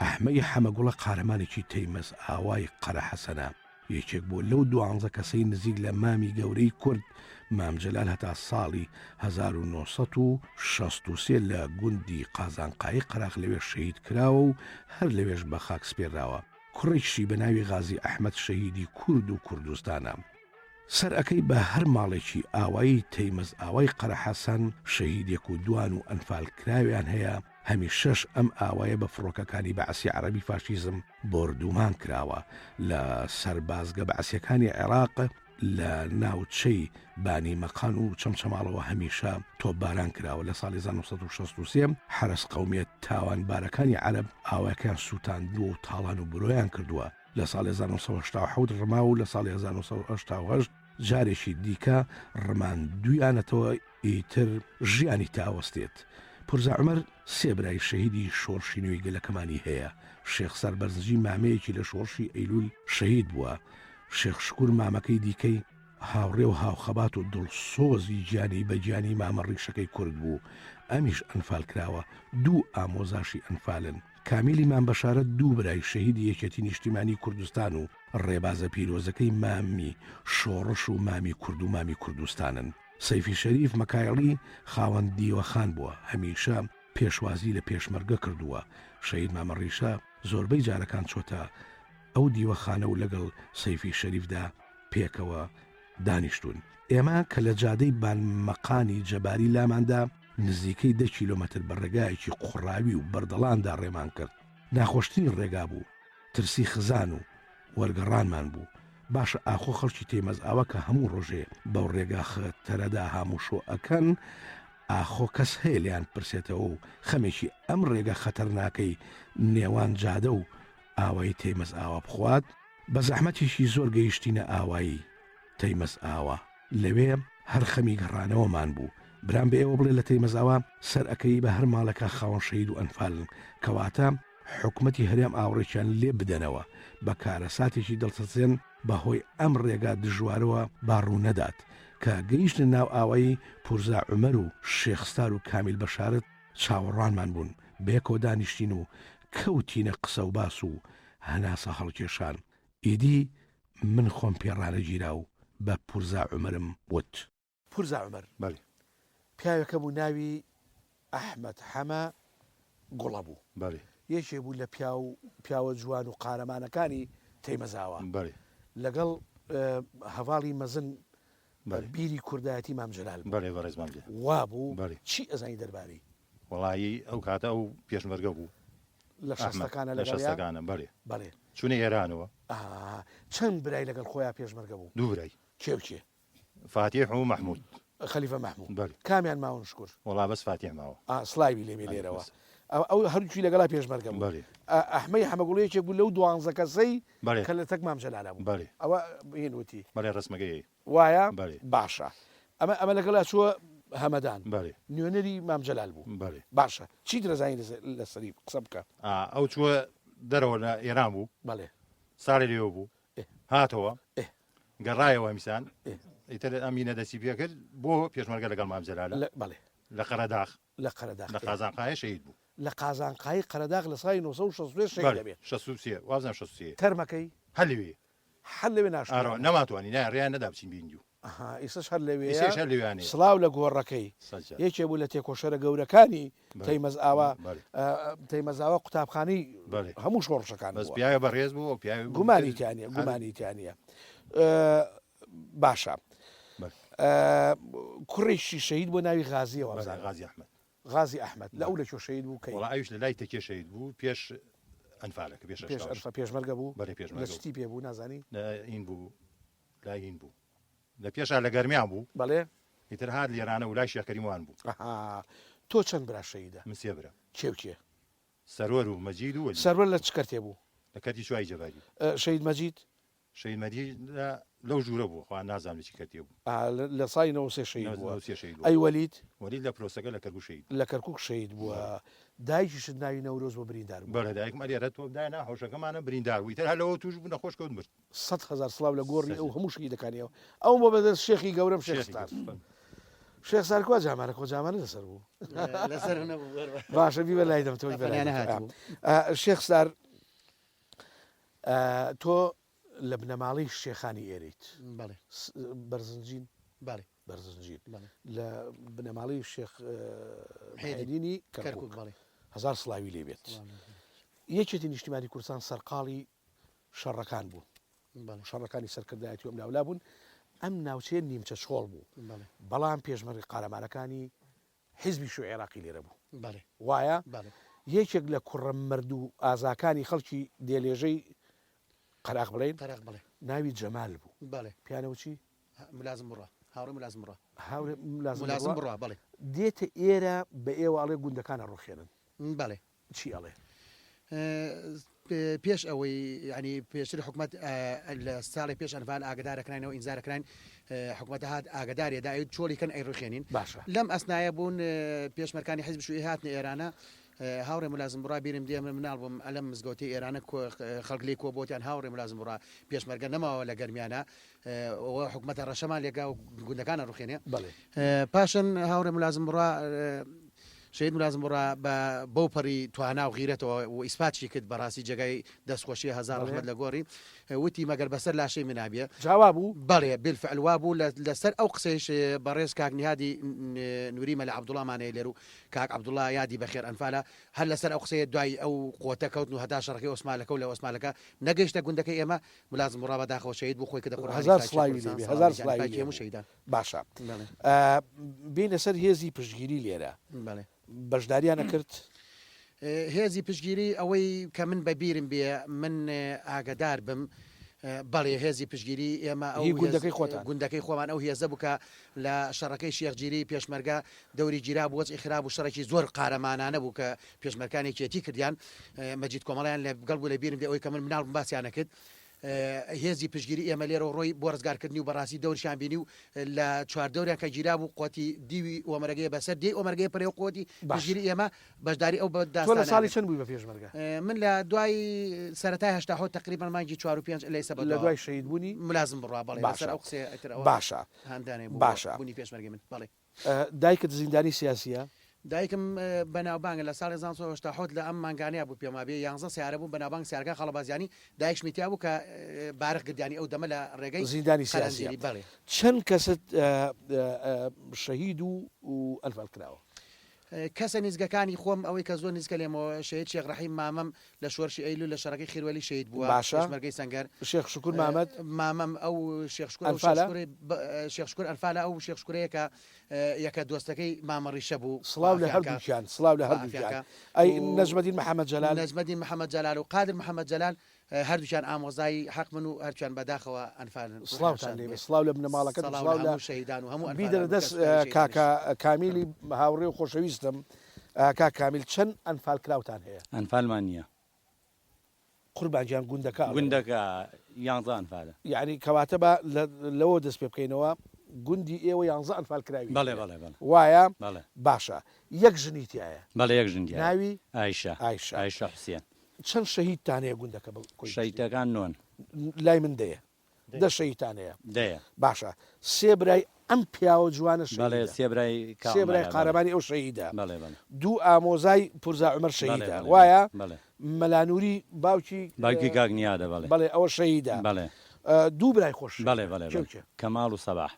[SPEAKER 1] ئەحمەی حەمەگوڵە قارەمانێکی تەیمەز ئاوای قەرەحەسەنە، یەکێک بووە لەو دوانزە کەسەی نزیک لە مامی گەورەی کورد مام جەلال هەتا ساڵی 1963 لە گوندی قازانقایی قەراخ لەوێ شەهید کراوە و هەر لەوێش بە خاک سپێراوە. کوڕێکیشی بە ناوی غازی ئەحمەد شەهیدی کورد و کوردستانە. سەر ئەکەی بە هەر ماڵێکی ئاوایی تەیمەز ئاوای قەرەحەسەن شەهیدێک و دوان و ئەنفال کراویان هەیە، هەمیشەش ئەم ئاوایە بە فڕۆکەکانی بەعسی عەرەبی فاشیزم بۆردومان کراوە لە سەربازگە بەعسیەکانی عێراق لە ناوچەی بانی مەقان و چەمچەماڵەوە هەمیشە تۆپباران کراوە لە ساڵی 1963 حەرەس قەومیە تاوانبارەکانی عەرەب ئاوایەکەیان سووتاندووە و تاڵان و برۆیان کردووە لە ساڵی 1970 ڕما و لە ساڵی 1988 جارێکی دیکە ڕماندوویانەتەوە ئیتر ژیانی تا ئەوەستێت. پورزا عومەر سێ برای شەهیدی شۆڕشی نوێی گەلەکەمانی هەیە، شێخ سەربەرزنجی مامەیەکی لە شۆڕشی ئەیلول شەهید بووە، شێخ شکور مامەکەی دیکەی هاوڕێ و هاوخەبات و دڵسۆزی گیانی بە گیانی مامە ڕیشەکەی کورد بوو، ئەمیش ئەنفال کراوە، دوو ئامۆزاشی ئەنفالن، کامیلی مام بەشارەت دوو برای شەهیدی یەکێتی نیشتیمانی کوردستان و ڕێبازە پیرۆزەکەی مامی شۆڕش و مامی کورد و مامی کوردستانن. سەیفی شەریف مەکایڵی خاوەن دیوەخان بووە، هەمیشە پێشوازی لە پێشمەرگە کردووە، شەهید مامە ڕیشە زۆربەی جارەکان چۆتە ئەو دیوەخانە و لەگەڵ سەیفی شەریفدا پێکەوە دانیشتوون. ئێمە کە لە جادەی بانمەقانی جەباری لاماندا نزیکەی دە کیلۆمەتر بە ڕێگایەکی قوڕاوی و بەردەڵاندا ڕێمان کرد، ناخۆشترین ڕێگا بوو، ترسی خزان و وەرگەڕانمان بوو. باشە ئاخۆ خەڵکی تەیمەزئاوا کە هەموو ڕۆژێ بەو ڕێگا خەتەرەدا هاموشۆ ئەکەن، ئاخۆ کەس هەیە لێیان بپرسێتەوە و خەمێکی ئەم ڕێگە خەتەرناکەی نێوان جادە و ئاوایی تەیمەزئاوا بخوات؟ بە زەحمەتێکی زۆر گەیشتینە ئاوایی تەیمەزئاوا. لەوێ هەر خەمی گەڕانەوەمان بوو. برام بە ئێوە بڵێ لە تەیمەزئاوا سەر ئەکەی بە هەر ماڵێکا خاوەن شەهید و ئەنفالن. کەواتە حکومەتی هەرێم ئاوڕێکیان لێ بدەنەوە بە کارەساتێکی دڵتەزێن بە هۆی ئەم ڕێگا دژوارەوە با ڕوو نەدات. کە گەیشتنە ناو ئاوایی پورزا عومەر و شێخ ستار و کامیل بەشارەت چاوەڕوانمان بوون، بەیەکەوە دانیشتین و کەوتینە قسە و باس و هەناسە هەڵکێشان. ئیدی من خۆم پێ ڕانەگیرا و بە پورزا عومەرم وت.
[SPEAKER 3] پورزا عومەر.
[SPEAKER 7] بەڵێ.
[SPEAKER 3] پیاوێک هەبوو ناوی ئەحمەد حەمە گوڵە بوو.
[SPEAKER 7] بەڵێ.
[SPEAKER 3] یەکێ بوو لە پیاو پیاوە جوان و قارەمانەکانی تەیمەزاوا.
[SPEAKER 7] بەڵێ.
[SPEAKER 3] لەگەڵ هەڤاڵی مەزن
[SPEAKER 7] بەڵێ.
[SPEAKER 3] بیری کوردایەتی مام جەلال بوو.
[SPEAKER 7] بەڵێ بەڕێز مام جەلال.
[SPEAKER 3] وا بوو؟
[SPEAKER 7] بەڵێ.
[SPEAKER 3] چی ئەزانی دەربارەی؟
[SPEAKER 7] وەڵایی ئەو کاتە ئەو پێشمەرگە بوو.
[SPEAKER 3] لە
[SPEAKER 7] ئەحمەد.
[SPEAKER 3] شەستەکانە
[SPEAKER 7] لە
[SPEAKER 3] لەگەڵیا؟
[SPEAKER 7] شەستەکانە بەڵێ.
[SPEAKER 3] بەڵێ.
[SPEAKER 7] چوونە ئێرانەوە.
[SPEAKER 3] ئا. چەند برای لەگەڵ خۆیا پێشمەرگە بوو؟
[SPEAKER 7] دوو برای.
[SPEAKER 3] کێ و کێ؟
[SPEAKER 7] فاتیح و مەحمود.
[SPEAKER 3] خەلیفە مەحموو.
[SPEAKER 7] بەلی.
[SPEAKER 3] کامیان ماون شکور؟
[SPEAKER 7] وەڵا بەس فاتیح ماوە.
[SPEAKER 3] ئا سڵاوی لێ بێ لێرەوە.
[SPEAKER 7] بەس.
[SPEAKER 3] ئەو هەردووکی لەگەڵا پێشمەرگە بوون.
[SPEAKER 7] بەلی.
[SPEAKER 3] ئەحمەی حەمەگوڵ یەکێک بوو لەو دوانزە کەسەی
[SPEAKER 7] بەلی.
[SPEAKER 3] کە لە تەک مام جەلالا بوون.
[SPEAKER 7] بەلی.
[SPEAKER 3] ئەوە هین وتی.
[SPEAKER 7] بەڵێ ڕەسمەکەی هەیە.
[SPEAKER 3] وایە؟
[SPEAKER 7] بەلی.
[SPEAKER 3] باشە. ئەمە ئەمە لەگەڵا چووە هەمەدان.
[SPEAKER 7] بەلی.
[SPEAKER 3] نوێنەری مام جەلال بوو.
[SPEAKER 7] بەلی.
[SPEAKER 3] باشە. چیت دەزانی لەسەری قسە بکە.
[SPEAKER 7] ئا ئەو چووە دەرەوە لە ئێران بوو.
[SPEAKER 3] بەڵێ.
[SPEAKER 7] ساڵێ لێوە بوو.
[SPEAKER 3] ئێ.
[SPEAKER 7] هاتەوە.
[SPEAKER 3] ئێ.
[SPEAKER 7] گەڕایەوە هەمیسان ئیتر ئەمینە دەستی پێکرد بۆ پێشمەرگە لەگەڵ مام جەلالە
[SPEAKER 3] بەڵێ
[SPEAKER 7] لە قەرەداغ
[SPEAKER 3] لە قەرەداغ
[SPEAKER 7] لە قازانقایە شەهید بوو
[SPEAKER 3] لە قازانقایی قەرەداغ لە ساڵی 963 شەهید دەبێ
[SPEAKER 7] 63 وابزانم 63
[SPEAKER 3] تەرمەکەی
[SPEAKER 7] هەر لەوێ
[SPEAKER 3] هەر لەوێ ناشتووە
[SPEAKER 7] ئارۆ نەماتوانی نا ڕێیان نەدا بچین بیندیو
[SPEAKER 3] ئەها ئیسەش هەر لەوێیە
[SPEAKER 7] ئیسەش هەر لەوێیانەیە
[SPEAKER 3] سڵاو لە گۆڕەکەی
[SPEAKER 7] سەجاد
[SPEAKER 3] یەکێ بوو لە تێکۆشەرە گەورەکانی
[SPEAKER 7] بەڵێ
[SPEAKER 3] تەیمەزئاوا
[SPEAKER 7] بەڵێ
[SPEAKER 3] تەیمەزاوا قوتابخانەی
[SPEAKER 7] بەڵێ
[SPEAKER 3] هەموو شۆڕشەکان
[SPEAKER 7] بەس
[SPEAKER 3] بووە
[SPEAKER 7] پیاوێ بەڕێز بوو ئەو پیاوێ بوو
[SPEAKER 3] گومانی
[SPEAKER 7] ئیتر
[SPEAKER 3] تیا نییە
[SPEAKER 7] هەر
[SPEAKER 3] گومانی تیا نییە باشە
[SPEAKER 7] بەڵێ
[SPEAKER 3] کوڕێکی شەهید بۆ ناوی غازییە
[SPEAKER 7] بەڵێ
[SPEAKER 3] وابزانم
[SPEAKER 7] غازی ئەحمەد
[SPEAKER 3] غازی ئەحمەد لە
[SPEAKER 7] بەڵێ
[SPEAKER 3] ئەو لە کوێ شەهید بوو کەی
[SPEAKER 7] وەڵا ئەویش لە لای تەکیە شەهید بوو پێش ئەنفالەکە پێش
[SPEAKER 3] پێش
[SPEAKER 7] 88
[SPEAKER 3] ئەنفال پێشمەرگە بوو
[SPEAKER 7] بەڵێ
[SPEAKER 3] لە
[SPEAKER 7] پێشمەرگە
[SPEAKER 3] چ
[SPEAKER 7] بوو
[SPEAKER 3] تیپێ بوو نازانی
[SPEAKER 7] لە ئین بوو لای هین بوو لە پێشا لە گەرمیان بوو.
[SPEAKER 3] بەڵێ.
[SPEAKER 7] ئیتر هات لێرانە و لای شێخ کەریم وان بوو.
[SPEAKER 3] ئەها. تۆ چەند برا شەهیدە؟
[SPEAKER 7] من سێ برام.
[SPEAKER 3] کێ و کێ؟
[SPEAKER 7] سەروەر و مەجید و وەلید.
[SPEAKER 3] سەروەر لە چ کەرتێ بوو؟
[SPEAKER 7] لە کەرتی چوای جەباری.
[SPEAKER 3] شەهید مەجید؟
[SPEAKER 7] شەهید مەجید لە لەو ژوورە بوو، خوا نازانم لە چی کەرتێ بوو.
[SPEAKER 3] ئا لە ساڵی 93 شەهید بووە.
[SPEAKER 7] 93 شەهید بووە.
[SPEAKER 3] ئەی وەلید؟
[SPEAKER 7] وەلید لە پرۆسەکە لە کەرکووک شەهید بوو.
[SPEAKER 3] لە کەرکووک شەهید بووە. دایکیشت ناوی نەورۆز بووە بریندار بووە.
[SPEAKER 7] بەڵێ دایکم ئەلێرە تۆپ داینا حەوشەکەمانە بریندار بوو. ئیتر هەر لەوە تووش بوو نەخۆش کەوت مرد.
[SPEAKER 3] سەدهەزار سڵاو لە گۆڕی ئەو هەموو شەهیدەکانی ئەو ئەوم بۆ بەدەست شێخی گەورەم شێخ ستار شێخ ستار کوا جامانە کۆ جامانە لەسەر بوو
[SPEAKER 6] لەسەر نەبوو
[SPEAKER 3] باشە بیبە لای دەم تۆ شێخ ستار تۆ لە بنەماڵەی شێخانی ئێرەیت بەرزنجین بەرزنجین لە بنەماڵەی شێخ محێدینی کەرکوک هەزار سڵاوی لێ بێت یەکێتی نیشتیمانی کوردستان سەرقاڵی شەڕەکان بوون شەڕەکانی سەرکردایەتی و ئەملاولا بوون ئەم ناوچەیە نیمچە چۆڵ بوو بەڵام پێشمەرگە قارەمانەکانی حیزبی شوعی عێراقی لێرە بوو وایە یەکێک لە کوڕە مەرد و ئازاکانی خەڵکی دێلێژەی قەراخ بڵێن ناوی جەمال بوو پیانەوە چی
[SPEAKER 6] ملازم بڕا هاوڕێ ملازم بڕا
[SPEAKER 3] هاورێ ملازم
[SPEAKER 6] ملازم بڕا بەڵێ
[SPEAKER 3] دێتە ئێرە بە ئێوە ئەڵێ گوندەکانە ڕوخێنن
[SPEAKER 6] بەڵێ
[SPEAKER 3] چی ئەڵێ؟
[SPEAKER 6] پێش ئەوەی یانی پێشتر حکومەت لە ساڵی پێش ئەنفال ئاگدارەکراینەوە ئینزارەکراین حکومەت هات ئاگدارێ دا ئەیوت چۆڵی کەن ئەیڕوخێنین
[SPEAKER 3] باشە
[SPEAKER 6] لەم ئەسنایە بوون پێشمەرکانی حیزب شوعی هاتنە ئێرانە هاوڕێ ملازم بڕا بیرم دێ من مناڵ بووم ئەلەم مزگەوتەی ئێرانە خەڵک لێی کۆ بۆتیان هاوڕێ ملازم بڕا پێشمەرگە نەماوە لە گەرمیانە ئەوە حکومەتە ڕەشەمان لێگا و گوندەکانە ڕوخێنێ
[SPEAKER 3] بەڵێ
[SPEAKER 6] پاشن هاوڕێ ملازم بڕا شەهید ملازم بڕا بە بەو پەڕی توانا و غیرەتەوە و ئیسپاتشی کرد بەڕاستی جێگای دەستخۆشیە هەزار ڕەحمەت لە گۆڕی وتی مەگەر بەسەر لاشەی منا بێ
[SPEAKER 3] جا وابوو؟
[SPEAKER 6] بەڵێ بالفعل وابوو لەسەر ئەو قسەیش بەڕێز کاک نیهادی نوری مەلا عەبدوڵامان هەیە لێر و کاک عەبدوڵا یادی بەخێر ئەنفالە هەر لەسەر ئەو قسەیە دوای ئەو قۆتە کەوتن و هەتا شەڕەکەی ئۆسمالەکە و لە ئۆسمالەکە نەگەیشتە گوندەکەی ئێمە ملازم بڕا بەداخەوە شەهید بوو خۆی کردە قوربانی
[SPEAKER 3] هەزار
[SPEAKER 6] خاکی
[SPEAKER 3] سڵاوی لێ
[SPEAKER 6] کوردستان
[SPEAKER 3] بێ
[SPEAKER 6] سڵاوی
[SPEAKER 3] هەزار
[SPEAKER 6] لە گیانی
[SPEAKER 3] سڵاوی
[SPEAKER 6] پاکی
[SPEAKER 3] لێ
[SPEAKER 6] هەموو
[SPEAKER 3] بوو
[SPEAKER 6] شەهیدان
[SPEAKER 3] باشە
[SPEAKER 6] بەڵێ
[SPEAKER 3] بێینە سەر هێزی پشتگیری لێرە
[SPEAKER 6] بەڵێ
[SPEAKER 3] بەشداریان ئەکرد؟
[SPEAKER 6] هێزی پشتگیری ئەوەی کە من بە بیرم بێ من ئاگەدار بم بەڵێ هێزی پشتگیری ئێمە ئەو
[SPEAKER 3] هی گوندەکەی خۆتان؟
[SPEAKER 6] گوندەکەی خۆمان ئەو هێزە بوو کە لە شەڕەکەی شێخ جیری پێشمەرگە دەوری گیرا بوو وەزعی خراپ بوو شەڕێکی زۆر قارەمانانە بوو کە پێشمەرکان یەکێتی کردیان مەجید کۆمەڵیان لە گەڵ بوو لە بیرم بێ ئەوەی کە من مناڵ بووم باسیان ئەکرد هێزی پشتگیری ئێمە لێرەوە ڕۆی بۆ ڕزگارکردنی و بەڕاستی دەورشیان بینی و لە چواردەوریان کە گیرابوو قوتی دیوی ئۆمەرەگەیە بەسەر دێی ئۆمەرگەیە پەرێ و قوتی
[SPEAKER 3] باش.
[SPEAKER 6] پشتگیری ئێمە بەشداری ئەو بە
[SPEAKER 3] تۆ لە
[SPEAKER 6] داستانە
[SPEAKER 3] ساڵی
[SPEAKER 6] کرد.
[SPEAKER 3] چەند بووی بە پێشمەرگە؟
[SPEAKER 6] من لە دوای سەرەتای 87 تقریبا مانگی چوار و پێنج لە ئێستا
[SPEAKER 3] لە
[SPEAKER 6] بەدواوە
[SPEAKER 3] دوای شەهید بوونی؟
[SPEAKER 6] ملازم بڕوا بەڵێ
[SPEAKER 3] باشە
[SPEAKER 6] لەسەر ئەو قسەیە ئیتر ئەوە
[SPEAKER 3] باشە
[SPEAKER 6] هاندانێ بوو بۆ
[SPEAKER 3] باشە
[SPEAKER 6] بوونی پێشمەرگەی من بەڵێ.
[SPEAKER 3] دایکت زیندانی سیاسییە؟
[SPEAKER 8] دایکم بەناوبانگە لە ساڵی 1987 لە ئەم مانگانەیا بوو پێم وابێ یانزە سەیارە بوون بەناوبانگ سەیارەکان خاڵە بازیانی دایکشمی تیا بوو کە بارق گردیانی ئەو دەمە لە ڕێگەی
[SPEAKER 3] زیندانی سیاسیە
[SPEAKER 8] قەرەنجیری بەڵێ.
[SPEAKER 3] چەند کەست شەهید و ئەنفال کراوە؟
[SPEAKER 8] کەسە نیزگەکانی خۆم ئەوەی کە زۆر نیزکە لێمەوە شەهید شێخ ڕەحیم مامەم لە شۆرشی ئەیلول لە شەڕەکەی خیروەلی شەهید بووە
[SPEAKER 3] باشە
[SPEAKER 8] پێشمەرگەی سەنگەر
[SPEAKER 3] شێخ شوکور مامەد
[SPEAKER 8] مامەم ئەو شێخ شوکور ئەو شێخ
[SPEAKER 3] ئەنفالە؟
[SPEAKER 8] شوکورەی شێخ شوکور ئەنفالە ئەو شێخ شوکورەیە کە یەکە دۆستەکەی مامە ڕیشە بوو
[SPEAKER 3] سڵاو لە هەردووکیان سڵاو لە هەردووکیان ئەی نەجمەدین محەمەد جەلال؟
[SPEAKER 8] نەجمەدین محەمەد جەلال و قادر محەمەد جەلال هەردووکیان ئامۆزای حەق من و هەردووکیان بەداخەوە ئەنفالن
[SPEAKER 3] سڵاوتان لێ بێ سڵاو لە بنەماڵەکەت و
[SPEAKER 8] سڵاو
[SPEAKER 3] سڵاو
[SPEAKER 8] لە
[SPEAKER 3] لە
[SPEAKER 8] هەموو شەهیدان و هەموو ئەنفالان
[SPEAKER 3] بیدەرە
[SPEAKER 8] و
[SPEAKER 3] دەست
[SPEAKER 8] کەسوکاری شەهیدانیش.
[SPEAKER 3] کاکە کامیلی هاوڕێ و خۆشەویستم کاک کامیل چەند ئەنفالکراوتان هەیە؟
[SPEAKER 9] ئەنفالمان نییە.
[SPEAKER 3] قوربان گیان گوندەکە ئەڵێم.
[SPEAKER 9] گوندەکە یانزە ئەنفالە.
[SPEAKER 3] یەعنی کەواتە با لەوە دەست پێ بکەینەوە گوندی ئێوە یانزە ئەنفال کراوی
[SPEAKER 9] بەڵێ بەڵێ بەڵێ.
[SPEAKER 3] وایە؟
[SPEAKER 9] بەڵێ.
[SPEAKER 3] باشە یەک ژنی تیایە؟
[SPEAKER 9] بەڵێ یەک ژن تیایە.
[SPEAKER 3] ناوی؟
[SPEAKER 9] ئایشە.
[SPEAKER 3] ئایشە.
[SPEAKER 9] ئایشە حوسێن.
[SPEAKER 3] چەند شەهیدتان هەیە گوندەکە بە کۆی گشتی؟
[SPEAKER 9] شەهیدەکان نۆن.
[SPEAKER 3] لای من دەیە. دە شەهیدتان هەیە.
[SPEAKER 9] دەیە.
[SPEAKER 3] باشە سێ برای ئەم پیاوە جوانە شەهیدە.
[SPEAKER 9] بەڵێ سێ برای کا
[SPEAKER 3] سێ برای
[SPEAKER 9] عومەرە بەڵێ.
[SPEAKER 3] قارەمانی ئەو شەهیدە.
[SPEAKER 9] بەڵێ بەڵێ.
[SPEAKER 3] دوو ئامۆزای پورزا عومەر
[SPEAKER 9] بەڵێ
[SPEAKER 3] شەهیدە
[SPEAKER 9] بەڵێ
[SPEAKER 3] وایە؟
[SPEAKER 9] بەڵێ.
[SPEAKER 3] مەلا نوری باوکی
[SPEAKER 9] باوکی کاک نیادە بەڵێ.
[SPEAKER 3] بەڵێ ئەوە شەهیدە.
[SPEAKER 9] بەڵێ.
[SPEAKER 3] دوو برای خۆش
[SPEAKER 9] بەڵێ
[SPEAKER 3] شەهیدە.
[SPEAKER 9] بەڵێ
[SPEAKER 3] کێ و
[SPEAKER 9] بەڵێ.
[SPEAKER 3] کێ؟
[SPEAKER 9] کەماڵ و سەباح.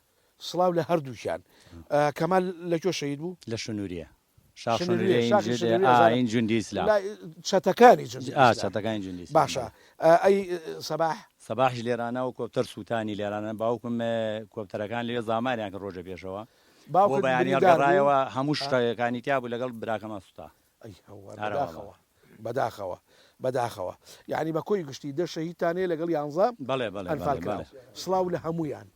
[SPEAKER 3] سڵاو لە هەردووکیان. کەمال لە کوێ شەهید بوو؟
[SPEAKER 9] لە شنوریە.
[SPEAKER 3] شنوریە، شاخی شنوریە ئەزانم. لای چەتەکانی جوندی ئیسلام.
[SPEAKER 9] چەتەکانی جوندی ئیسلام.
[SPEAKER 3] باشە ئەی سەباح؟
[SPEAKER 9] سەباحیش لێرانە و کۆپتەر سووتانی لێرانە. باوکم کۆپتەرەکان لەوێ زاماریان کرد ڕۆژێ پێشەوە. بۆ
[SPEAKER 3] باوکت
[SPEAKER 9] بەیانی
[SPEAKER 3] بریندار بوو؟
[SPEAKER 9] هەڵگەڕایەوە هەموو شتەکانی تیا بوو لەگەڵ براکەمان سووتا.
[SPEAKER 3] ئەی هەوار بەداخەوە بەداخەوە بەداخەوە یەعنی بە کۆی گشتی دە شەهیدتان هەیە لەگەڵ یانزە
[SPEAKER 9] بەڵێ بەڵێ
[SPEAKER 3] ئەنفال
[SPEAKER 9] بەڵێ
[SPEAKER 3] کراو
[SPEAKER 9] بەڵێ.
[SPEAKER 3] سڵاو لە هەموویان.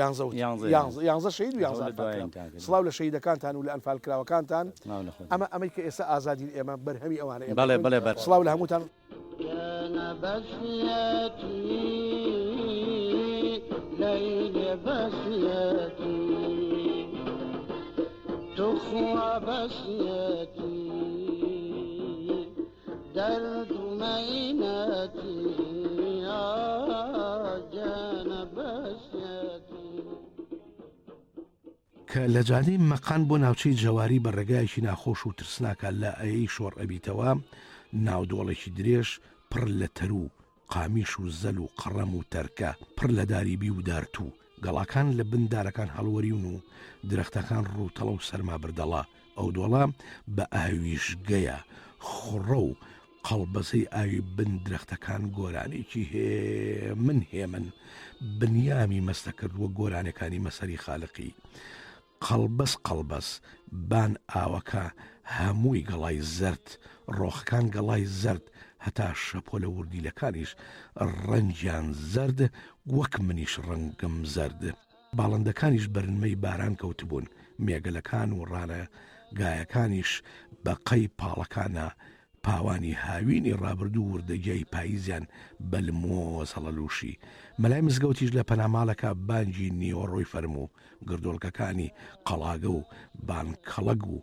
[SPEAKER 3] یانزە وت
[SPEAKER 9] یانزە
[SPEAKER 3] یانزە یانزە شەهید و یانزە
[SPEAKER 9] زۆر
[SPEAKER 3] ئەنفال
[SPEAKER 9] دوایین
[SPEAKER 3] کراو
[SPEAKER 9] تاکە بێ.
[SPEAKER 3] سڵاو لە شەهیدەکانتان و لە ئەنفال کراوەکانتان
[SPEAKER 9] سڵاو لە خۆتان.
[SPEAKER 3] ئەمە ئەمەی کە ئێستا ئازادین ئێمە بەرهەمی ئەوانە ئێمە
[SPEAKER 9] بەڵێ
[SPEAKER 3] خوێن
[SPEAKER 9] بەڵێ بەر.
[SPEAKER 3] سڵاو لە هەمووتان.
[SPEAKER 2] كان بسيتي ليل بسيتي تخوى بسيتي درد ميناتي آه جان بسيتي
[SPEAKER 1] کە لە جادەی مەقان بۆ ناوچەی جەواری بە ڕێگایەکی ناخۆش و ترسناکا لە ئەیەی شۆڕ ئەبیتەوە، ناو دۆڵێکی درێژ پڕ لە تەروو، قامیش و زەل و قەڕەم و تەرکە، پڕ لە داری بی و دارتوو، گەڵاکان لە بن دارەکان هەڵوەریون و درەختەکان ڕووتەڵە و سەرما بردەڵە، ئەو دۆڵە بە ئاویشگەیە، خوڕە و قەڵبەزەی ئاوی بن درەختەکان گۆرانیەکی هێمن هێمن بنیامی مەستە کرد وەک گۆرانیەکانی مەسەری خالقی قەڵبەز قەڵبەز بان ئاوەکە هەمووی گەڵای زەرد ڕۆخەکان گەڵای زەرد هەتا شەپۆلە وردیلەکانیش ڕەنگیان زەرد وەک منیش ڕەنگم زەرد باڵندەکانیش بەرنمەی باران کەوتبوون، مێگەلەکان و ڕانە گایەکانیش بە قەی پاڵەکانا پاوانی هاوینی ڕابردوو وردەگیای پاییزیان بە لمۆز هەڵەلووشی. مەلای مزگەوتیش لە پەنا ماڵەکا بانگی نیوەڕۆی فەرموو، گردۆڵکەکانی قەڵاگە و بانکەڵەگ و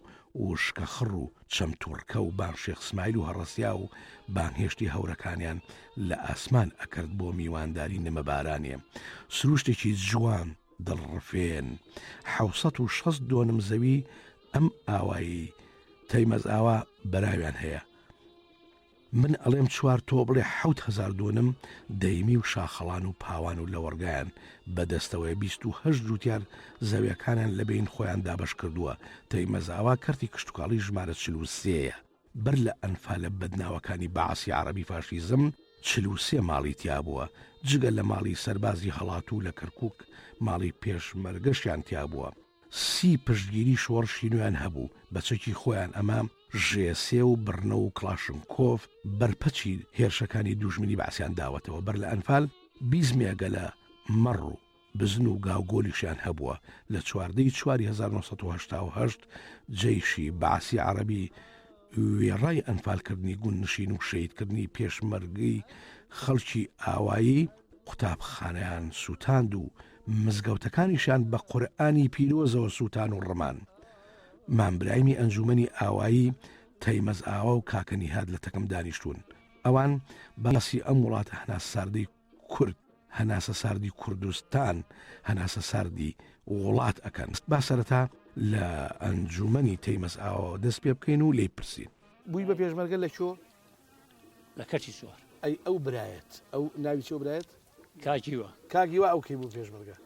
[SPEAKER 1] وشکەخڕ و چەمتوڕکە و بان شێخ سمایل و هەڕەسیا و بانگهێشتی هەورەکانیان لە ئاسمان ئەکرد بۆ میوانداری نمەبارانێ. سروشتێکی جوان دڵڕفێن. 760 دۆنم زەوی ئەم ئاوایی تەیمەزئاوا بەراویان هەیە. من ئەڵێم چوار تۆ بڵێ 7000 دۆنم دەیمی و شاخەڵان و پاوان و لەوەڕگایان بە دەستەوەیە 28 جوتیار زەویەکانیان لە بەین خۆیان دابەش کردووە تەیمەزئاوا کەرتی کشتوکاڵی ژمارە 43 یە بەر لە ئەنفالە بەدناوەکانی بەعسی عەڕەبی فاشیزم 43 ماڵی تیابووە جگە لە ماڵی سەربازی هەڵاتوو لە کەرکوک ماڵی پێشمەرگەشیان تیابووە. سی پشتگیری شۆڕشی نوێیان هەبوو بە چەکی خۆیان ئەمە ژێ سێ و بڕنە و کڵاشنکۆف بەرپەچی هێرشەکانی دووژمنی بەعسیان داوەتەوە بەر لە ئەنفال 20 مێگەلە مەڕ و بزن و گاوگۆلیشیان هەبووە لە 14 ی چواری 1988 جەیشی بەعسی عەڕەبی وێڕای ئەنفالکردنی گوندنشین و شەهیدکردنی پێشمەرگەی خەڵکی ئاوایی قوتابخانەیان سووتاند و مزگەوتەکانیشیان بە قورئانی پیرۆزەوە سووتان و ڕمان. مام برایمی ئەنجوومەنی ئاوایی تەیمەزئاوا و کاکە نیهاد لە تەکم دانیشتوون. ئەوان باسی ئەم وڵاتە هەناسەساردەی کورد، هەناسەساردی کوردستان، هەناسەساردی وڵات ئەکەن. با سەرەتا. لە ئەنجومەنی تەیمەسئاوەوە دەست پێ بکەین و لێی پرسین.
[SPEAKER 3] بووی بە پێشمەرگە لە کوێ؟
[SPEAKER 10] لە کەرتی سوار.
[SPEAKER 3] ئەی ئەو برایەت ئەو ناوی چیە ئەو برایەت؟
[SPEAKER 10] کاک هیوا.
[SPEAKER 3] کاک هیوا ئەو کەی بوو پێشمەرگە؟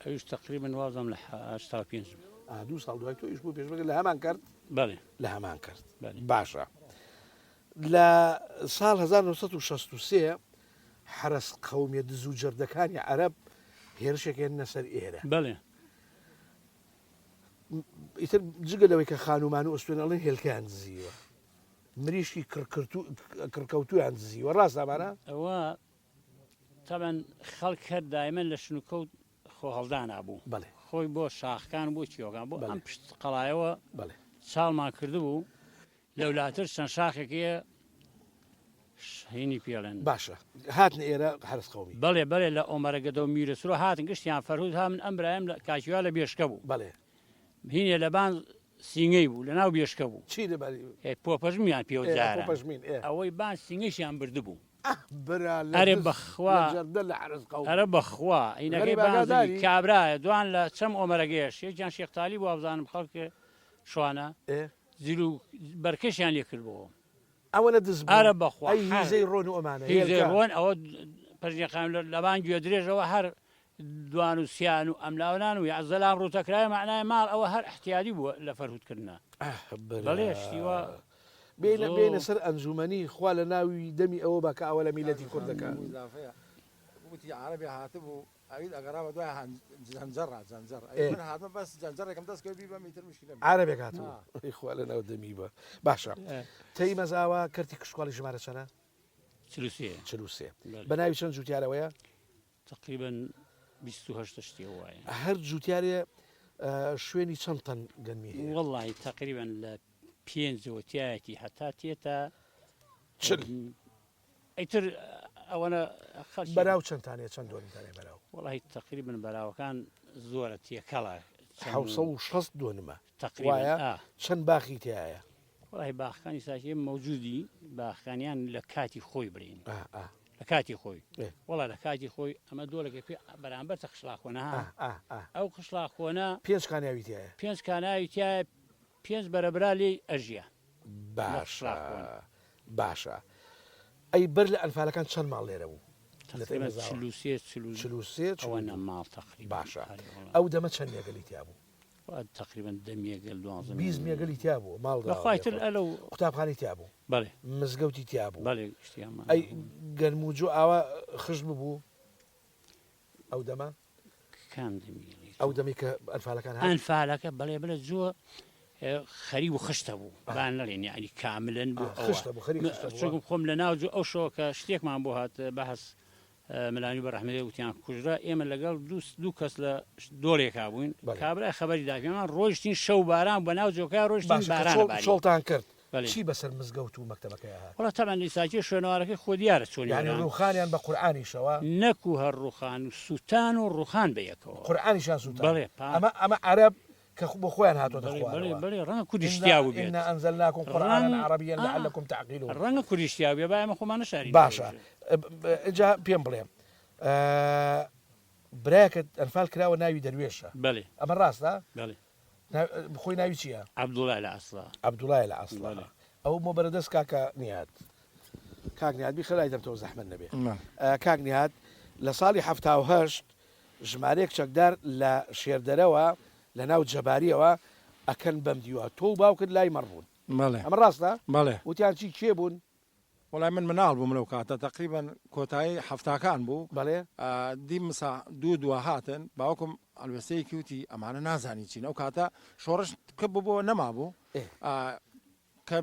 [SPEAKER 10] ئەویش تەقریبەن وابزانم لە 85 بوو.
[SPEAKER 3] ئا دوو ساڵ دوای تۆ ئیش بوو پێشمەرگە لە هەمان کەرت؟
[SPEAKER 10] بەڵێ.
[SPEAKER 3] لە هەمان کەرت.
[SPEAKER 10] بەڵێ.
[SPEAKER 3] باشە لە ساڵ 1963 حەرەس قەومیە دز و جەردەکانی عەرەب هێرشێک هێننە سەر ئێرە.
[SPEAKER 10] بەڵێ.
[SPEAKER 3] ئیتر جگە لەوەی کە خانومان و ئوستوێن ئەڵێن هێلکەیان دزیوە. مریشکی کڕکەوتویان دزیوە ڕاستە ئەمانە؟
[SPEAKER 10] ئەوە تەبعەن خەڵک هەر دایمەن لە شنوکەوت خۆهەڵدانا بوو
[SPEAKER 3] بەڵێ
[SPEAKER 10] خۆی بۆ شاخەکان بۆ چیۆکان بۆ
[SPEAKER 3] بەڵێ
[SPEAKER 10] ئەم پشت قەڵایەوە
[SPEAKER 3] بەڵێ
[SPEAKER 10] چاڵمان کردبوو لەولاتر چەند شاخێک هەیە هینی پێڵێن.
[SPEAKER 3] باشە هاتنە ئێرە حەرەس قەومی؟
[SPEAKER 10] بەڵێ بەڵێ لە ئۆمەرەگەدە و میرەسرۆ هاتن گشتیان فەرهود ها من ئەم برایم لە کاکیوا لە بێشکە بوو
[SPEAKER 3] بەڵێ
[SPEAKER 10] هینێ لەبان سینگەی بوو لەناو بێشکە بوو.
[SPEAKER 3] چی لەباری؟
[SPEAKER 10] ئێ پۆپەژمیان پێوە
[SPEAKER 3] ئێ
[SPEAKER 10] جاران.
[SPEAKER 3] پۆپەژمین ئێ.
[SPEAKER 10] ئەوەی بان سینگەشیان بردبوو.
[SPEAKER 3] ئەه برا لە
[SPEAKER 10] ئەرێ
[SPEAKER 3] دز
[SPEAKER 10] بەخوا
[SPEAKER 3] لە جەردە لە عەرز قەوم.
[SPEAKER 10] ئەرە بەخوا هینەکەی
[SPEAKER 3] غەریب
[SPEAKER 10] بان زگی
[SPEAKER 3] ئاگاداری؟
[SPEAKER 10] کابرایە دوان لە چەم ئۆمەرەگەیەش یەکیان شێخ تالیب وابزانم خەڵک شوانە
[SPEAKER 3] ئێ.
[SPEAKER 10] جل و بەرکەشیان لێ کردبۆوە.
[SPEAKER 3] ئەوەنە دز بوون؟
[SPEAKER 10] ئەرە بەخوا
[SPEAKER 3] ئەی
[SPEAKER 10] هەر
[SPEAKER 3] هیزەی ڕۆن و ئەمانە
[SPEAKER 10] هیزەی
[SPEAKER 3] هێلکە؟
[SPEAKER 10] ڕۆن ئەوە پەژنی قایم لەبان گوێ درێژەوە هەر دوان و سیان و ئەملاونان و یەع زەلام ڕووتەکرایە مەعنای ماڵ ئەوە هەر ئیحتیادی بووە لە فەرهوود کردنا
[SPEAKER 3] ئاه برا
[SPEAKER 10] بەڵێ شتی وا
[SPEAKER 3] بێینە
[SPEAKER 10] زۆر
[SPEAKER 3] بێینە سەر ئەنجومەنی خوا لە ناوی دەمی ئەوە با کە ئاوا لە میلەتی کورد دەکا.
[SPEAKER 11] ئیزافەیە وتی عەرەبێ هاتبوو ئەویت ئەگەڕا بە دوای جەنجەڕا جەنجەڕ
[SPEAKER 3] ئێ.
[SPEAKER 11] ئەی من هاتمە بەس جەنجەڕێکم دەست کەوت بیبەم ئیتر مشکلە بوو.
[SPEAKER 3] عەرەبێک هاتبوو
[SPEAKER 11] ئا.
[SPEAKER 3] ئەی خوا لە ناو دەمی با باشە تەی مەزاوە کەرتی کشتوکاڵی ژمارە چەنە؟
[SPEAKER 10] 43.
[SPEAKER 3] 43.
[SPEAKER 10] بەلێ.
[SPEAKER 3] بە ناوی چەند جوتیارەوەیە؟
[SPEAKER 10] تەقریبەن 28 شتی وایە.
[SPEAKER 3] هەر جوتیارێ شوێنی چەند تەن گەنمی هەیە؟
[SPEAKER 10] وەڵڵاهی تەقریبەن لە پێنجەوە تیایەتی هەتا تێتە
[SPEAKER 3] 40.
[SPEAKER 10] ئیتر ئەوەنە خەڵکی
[SPEAKER 3] بەراو چەندتان هەیە چەند دۆنمتان هەیە بەراو؟
[SPEAKER 10] وەڵاهی تەقریبەن بەراوەکان زۆرە تێکەڵە چەند
[SPEAKER 3] 760 دۆنمە
[SPEAKER 10] تەقریبەن
[SPEAKER 3] وایە؟
[SPEAKER 10] ئا.
[SPEAKER 3] چەند باخی تیایە؟
[SPEAKER 10] وەڵاهی باخەکانی ساکیە مەوجودی باخەکانیان لە کاتی خۆی برین.
[SPEAKER 3] ئا ئا.
[SPEAKER 10] لە کاتی خۆی
[SPEAKER 3] ئێ.
[SPEAKER 10] وەڵا لە کاتی خۆی ئەمە دۆلەکە پێ بەرامبەرتە قشڵاخۆنە ها
[SPEAKER 3] ئا ئا ئا.
[SPEAKER 10] ئەو قشڵاخۆنە
[SPEAKER 3] پێنج کانیاوی تیایە.
[SPEAKER 10] پێنج کاناوی تیایە پێنج بەرەبرا لێی ئەژیا لە
[SPEAKER 3] باشە
[SPEAKER 10] قشڵاخۆنە.
[SPEAKER 3] باشە ئەی بەر لە ئەنفالەکان چەند ماڵ لێرە بوو؟ لە
[SPEAKER 10] تەقریبەن
[SPEAKER 3] تەیمەزاوە.
[SPEAKER 10] 43 42
[SPEAKER 3] 43
[SPEAKER 10] ئەوەنە
[SPEAKER 3] 42
[SPEAKER 10] ماڵ تەقریبەن
[SPEAKER 3] باشە
[SPEAKER 10] ئەرێ وەڵا.
[SPEAKER 3] ئەو دەمە چەند مێگەلی تیا بوو؟
[SPEAKER 10] وەڵا تەقریبەن دە مێگەل دوانزە
[SPEAKER 3] 20 مێگەلی تیا بوو ماڵ
[SPEAKER 10] بە
[SPEAKER 3] داوە
[SPEAKER 10] خوای
[SPEAKER 3] لێ
[SPEAKER 10] تر
[SPEAKER 3] خۆت.
[SPEAKER 10] ئەلەو
[SPEAKER 3] قوتابخانەی تیا بوو.
[SPEAKER 10] بەڵێ.
[SPEAKER 3] مزگەوتی تیا بوو.
[SPEAKER 10] بەڵێ گشتی هەمان
[SPEAKER 3] ئەی
[SPEAKER 10] بوو.
[SPEAKER 3] گەنم و جۆ ئاوا خشت ببوو ئەو دەمە؟
[SPEAKER 10] کام دەمی ئەڵێی
[SPEAKER 3] ئەو
[SPEAKER 10] تۆ؟
[SPEAKER 3] دەمەی کە ئەنفالەکان هات؟
[SPEAKER 10] ئەنفالەکە بەڵێ بڵێ جۆ خەریب و خشتە بوو
[SPEAKER 3] ئا.
[SPEAKER 10] با نەڵێن یەعنی کاملەن بۆ
[SPEAKER 3] ئا
[SPEAKER 10] ئەوە
[SPEAKER 3] خشتە بوو خەریک خشتە بوو.
[SPEAKER 10] چونکم خۆم لە ناو جۆ ئەو شەوە کە شتێکمان بۆ هات بەحس ملانی بە ڕەحمەتی وتیان کوژرا ئێمە لەگەڵ دوو کەس لە دۆڵێکا بووین کابرای خەبەری دا پێمان ڕۆیشتین شەو باران بە ناو جۆکای ڕۆیشتین باران باری
[SPEAKER 3] چۆڵتان کرد چی بەسەر مزگەوت و مەکتەبەکەی هات؟
[SPEAKER 10] وەڵا تەبعەن ئیساکی شوێنەوارەکەی خۆ دیارە چۆن
[SPEAKER 3] یانی ڕووخانیان بە قورئانیشەوە؟
[SPEAKER 10] نەکوو هەر ڕووخان و سووتان و ڕووخان بە یەکەوە.
[SPEAKER 3] قورئانیشیان سووتان؟
[SPEAKER 10] بەڵێ.
[SPEAKER 3] ئەمە ئەمە عەرەب کە بۆ خۆیان هاتۆتە خوارەوە.
[SPEAKER 10] بەڵێ بەڵێ ڕەنگە کوردیش تیا بووبێت.
[SPEAKER 3] انا انزلناکم قرآنا عربیا لعلکم تعقلون.
[SPEAKER 10] ڕەنگە کوردیش تیا بووبێ با ئێمە خۆمان نەشارینەوە.
[SPEAKER 3] باشە ئینجا پێم بڵێ برایەکت ئەنفال کراوە ناوی دەروێشە.
[SPEAKER 10] بەڵێ.
[SPEAKER 3] ئەمە ڕاستە؟
[SPEAKER 10] بەڵێ.
[SPEAKER 3] خۆی ناوی چییە؟
[SPEAKER 10] عەبدوڵای لە ئەسڵا.
[SPEAKER 3] عەبدوڵای لە ئەسڵا. ئەو مۆ بەرە دەست کاکە نیهاد. کاک نیهاد بیخە لای دەمتەوە زەحمەت نەبێ. کاک نیهاد لە ساڵی 78 ژمارەیەک چەکدار لە شێردەرەوە لە ناو جەباریەوە ئەکەن بەم دیوە تۆ و باوکت لای مەڕ بوون.
[SPEAKER 11] بەڵێ.
[SPEAKER 3] ئەمە ڕاستە؟
[SPEAKER 11] بەڵێ.
[SPEAKER 3] وتیان چی کێ بوون؟
[SPEAKER 11] وەڵای من مناڵ بووم لەو کاتە تەقریبەن کۆتایی حەفتاکان بوو.
[SPEAKER 3] بەڵێ.
[SPEAKER 11] دیم مسا دوو دوا هاتن باوکم هەڵوێستەیەکی وتی ئەمانە نازانی چین ئەو کاتە شۆڕش کپ ببووە نەمابوو. کە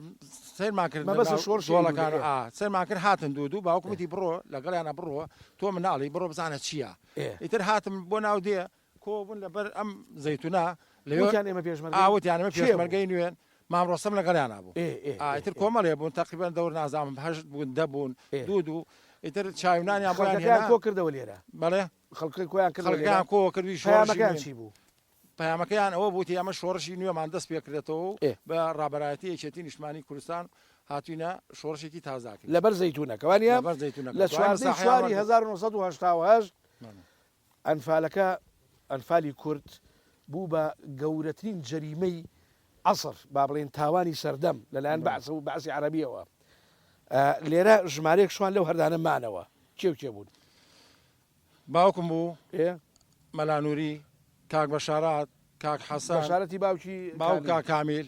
[SPEAKER 11] سەیرمان کرد
[SPEAKER 3] مەبەست
[SPEAKER 11] لەناو
[SPEAKER 3] شۆڕشی
[SPEAKER 11] دۆڵەکان
[SPEAKER 3] ئەیلوولە، ئێ.
[SPEAKER 11] ئا سەیرمان کرد هاتن دوو دوو باوکم وتی بڕۆ لەگەڵیانە بڕۆ تۆ مناڵی بڕۆ بزانە چییە
[SPEAKER 3] ئێ.
[SPEAKER 11] ئیتر هاتم بۆ ناو دێ کۆ بوون لەبەر ئەم زەیتونە لەوێ
[SPEAKER 3] وتیان ئێمە پێشمەرگەین؟
[SPEAKER 11] ئا وتیان ئێمە
[SPEAKER 3] کێ بوو؟
[SPEAKER 11] پێشمەرگەی نوێن مام ڕۆستەم لەگەڵیانا بوو
[SPEAKER 3] ئێ ئێ
[SPEAKER 11] ئا
[SPEAKER 3] ئێ
[SPEAKER 11] ئیتر
[SPEAKER 3] ئێ.
[SPEAKER 11] کۆمەڵێ بوون تەقریبەن دەور نازانم هەشت بوون دە بوون
[SPEAKER 3] ئێ.
[SPEAKER 11] دوو دوو ئیتر چای و نانیان بۆیان
[SPEAKER 3] خەڵکەکەیان
[SPEAKER 11] هێنا
[SPEAKER 3] کۆ کردەوە لێرە؟
[SPEAKER 11] بەڵێ
[SPEAKER 3] خەڵکەکەی کۆیان کردەوە لێرە؟
[SPEAKER 11] خەڵکەکەیان کۆ کردووی شۆڕشی
[SPEAKER 3] پەیامەکەیان
[SPEAKER 11] نوێن
[SPEAKER 3] چی بوو؟
[SPEAKER 11] پەیامەکەیان ئەوە بوو وتی ئێمە شۆڕشی نوێمان دەست پێکردێتەوە و
[SPEAKER 3] ئێ.
[SPEAKER 11] بە ڕابەرایەتی یەکێتی نیشتمانی کوردستان هاتووینە شۆڕشێکی تازە ئەکەین.
[SPEAKER 3] لەبەر زەیتوونەکە وانیە؟
[SPEAKER 11] لەبەر زەیتوونەکە.
[SPEAKER 3] لە
[SPEAKER 11] دوای
[SPEAKER 3] چواردەی
[SPEAKER 11] مساحەیان
[SPEAKER 3] چواری
[SPEAKER 11] وەرگرت.
[SPEAKER 3] 1988
[SPEAKER 11] بەڵێ.
[SPEAKER 3] ئەنفالەکە ئەنفالی کورد. بوو بە گەورەترین جەریمەی عەسر، با بڵێین تاوانی سەردەم لەلایەن بەعس و بەعسی عەرەبییەوە. لێرە ژمارەیەک شوان لەو هەردانە مانەوە. کێ و کێ بوون؟
[SPEAKER 11] باوکم بوو، مەلا نووری، کاک بەشارات، کاک حەسەن،
[SPEAKER 3] بەشارەتی باوکی
[SPEAKER 11] باوک کاک کامیل،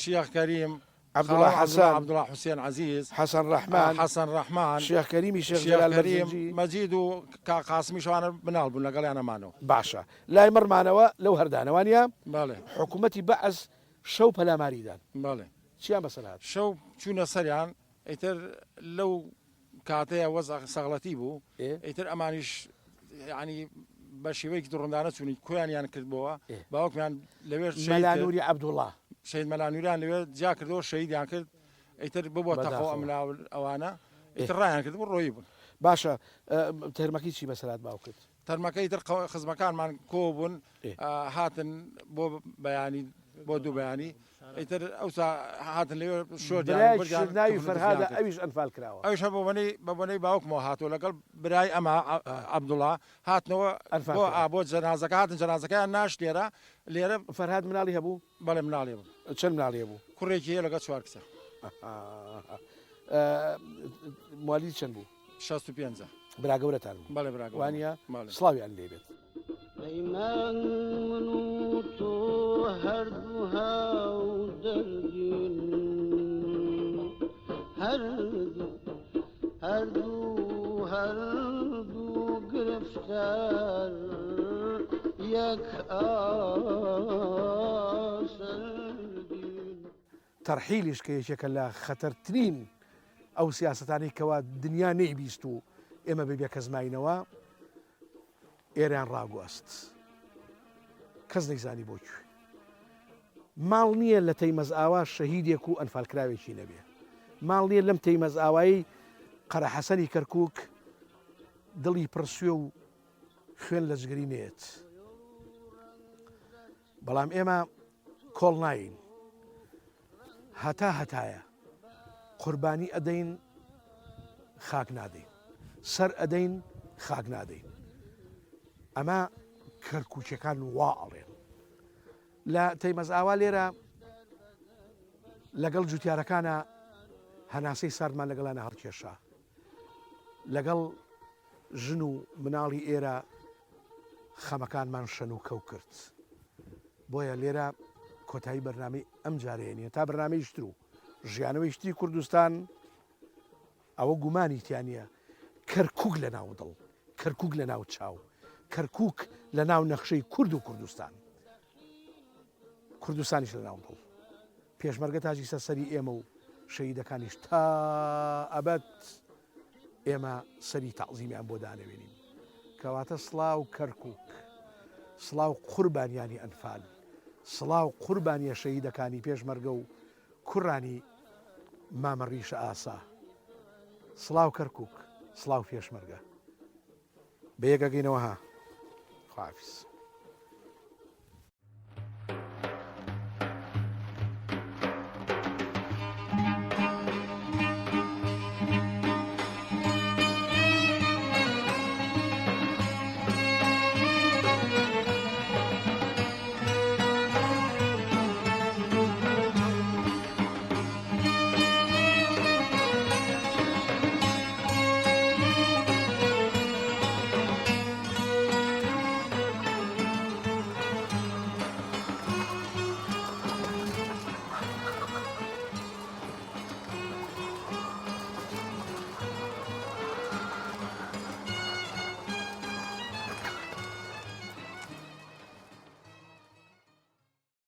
[SPEAKER 11] شێخ کەریم،
[SPEAKER 3] عەبدوڵا حەسەن،
[SPEAKER 11] عەبدوڵا حوسێن عەزیز،
[SPEAKER 3] حەسەن ڕەحمان،
[SPEAKER 11] حەسەن ڕەحمان،
[SPEAKER 3] شێخ کەریمی شێخ جەلال بەرزنجی،
[SPEAKER 11] مەجید و کاک قاسمیش ئەوانە مناڵ بوون لەگەڵیانە مانەوە.
[SPEAKER 3] باشە لای مەڕ مانەوە لەو هەردانە وانیە؟
[SPEAKER 11] بەڵێ.
[SPEAKER 3] حکومەتی بەعس شەو پەلاماری دان.
[SPEAKER 11] بەڵێ.
[SPEAKER 3] چیان بەسەر هات؟
[SPEAKER 11] شەو چوونە سەریان ئیتر لەو کاتەیە وەزع سەغڵەتی بوو ئیتر ئەمانیش یانی بە شێوەیەکی دڕندانە چوونی کۆیانیان کردبەوە باوکمیان لەوێ
[SPEAKER 3] مەلا نوری عەبدوڵا
[SPEAKER 11] شەهید مەلا نوریان لەوێ جیا کردەوە شەهیدیان کرد ئیتر ببووە تەقۆ ئەملا ئەوانە ئیتر ڕایان کرد بوو ڕۆیی بوون.
[SPEAKER 3] باشە تەرمەکەی چی بەسەرات باوکت؟
[SPEAKER 11] تەرمەکەی تر خزمەکانمان کۆ بوون هاتن بۆ بەیانی بۆ دوو بەیانی ئیتر ئەوسا هاتن لەوێ شۆردیان
[SPEAKER 3] بردیان ناوی فەرهادە ئەویش ئەنفال کراوە
[SPEAKER 11] ئەویش هەر بۆ بەنەی بە بۆنەی باوکمەوە هاتووە لەگەڵ برای ئەمە عەبدوڵا هاتنەوە بۆ ئا بۆ جەنازەکە هاتن جەنازەکەیان ناشت لێرە لێرە
[SPEAKER 3] فەرهاد مناڵی هەبوو؟
[SPEAKER 11] بەڵێ مناڵی هەبوو.
[SPEAKER 3] چەند مناڵی هەبوو؟
[SPEAKER 11] کوڕێکی هەیە لەگەڵ چوار کچە.
[SPEAKER 3] موالیدی چەند بوو؟
[SPEAKER 11] 65
[SPEAKER 3] برا گەورەتان بوو؟
[SPEAKER 11] بەڵێ برا گەورەم.
[SPEAKER 3] وانیە؟
[SPEAKER 11] بەڵێ.
[SPEAKER 3] سڵاویان لێ بێت.
[SPEAKER 2] پەیمان من و تۆ هەردوو هاو دەردین هەردوو هەردوو هەردوو گرفتار یەک ئاسەردین.
[SPEAKER 3] تەرحیلیش کە یەکێکە لە خەتەرترین ئەو سیاسەتانەی کەوا دنیا نەیبیست و ئێمە بە بێکەس ماینەوە، ئێرەیان ڕاگواست. کەس نەیزانی بۆ کوێ. ماڵ نییە لە تەیمەزئاوا شەهیدێک و ئەنفالکراوێکی نەبێ. ماڵ نییە لەم تەیمەزئاوایەی قەرەحەسەنی کەرکووک دڵی پڕ سوێ و خوێن لە جگەری نەیەت. بەڵام ئێمە کۆڵ نایەین هەتا هەتایە قوربانی ئەدەین خاک نادەین سەر ئەدەین خاک نادەین ئەمە کەرکوچەکان وا ئەڵێن لە تەیمەزئاوا لێرە لەگەڵ جوتیارەکانە هەناسەی ساردمان لەگەڵانە هەڵکێشا لەگەڵ ژن و مناڵی ئێرە خەمەکانمان شەن و کەو کرد. بۆیە لێرە کۆتایی بەرنامەی ئەم جارەیە نیە تا بەرنامەیش تر و ژیانەوەیش تری کوردستان ئەوە گومانی تیا نیە کەرکوک لە ناو دڵ کەرکوک لە ناو چاو کەرکوک لە ناو نەخشەی کورد و کوردستان کوردستانیش لە ناو دڵ پێشمەرگە تاجی سەر سەری ئێمە و شەهیدەکانیش تا ئەبەد ئێمە سەری تەعزیمیان بۆ دانەوێنین. کەواتە سڵاو کەرکوک، سڵاو قوربانیانی ئەنفال، سڵاو قوربانیە شەهیدەکانی پێشمەرگە و کوڕانی مامە ڕیشە ئاسا. سڵاو کەرکوک، سڵاو پێشمەرگە. بەیەک ئەگەینەوە ها. خواحافیز.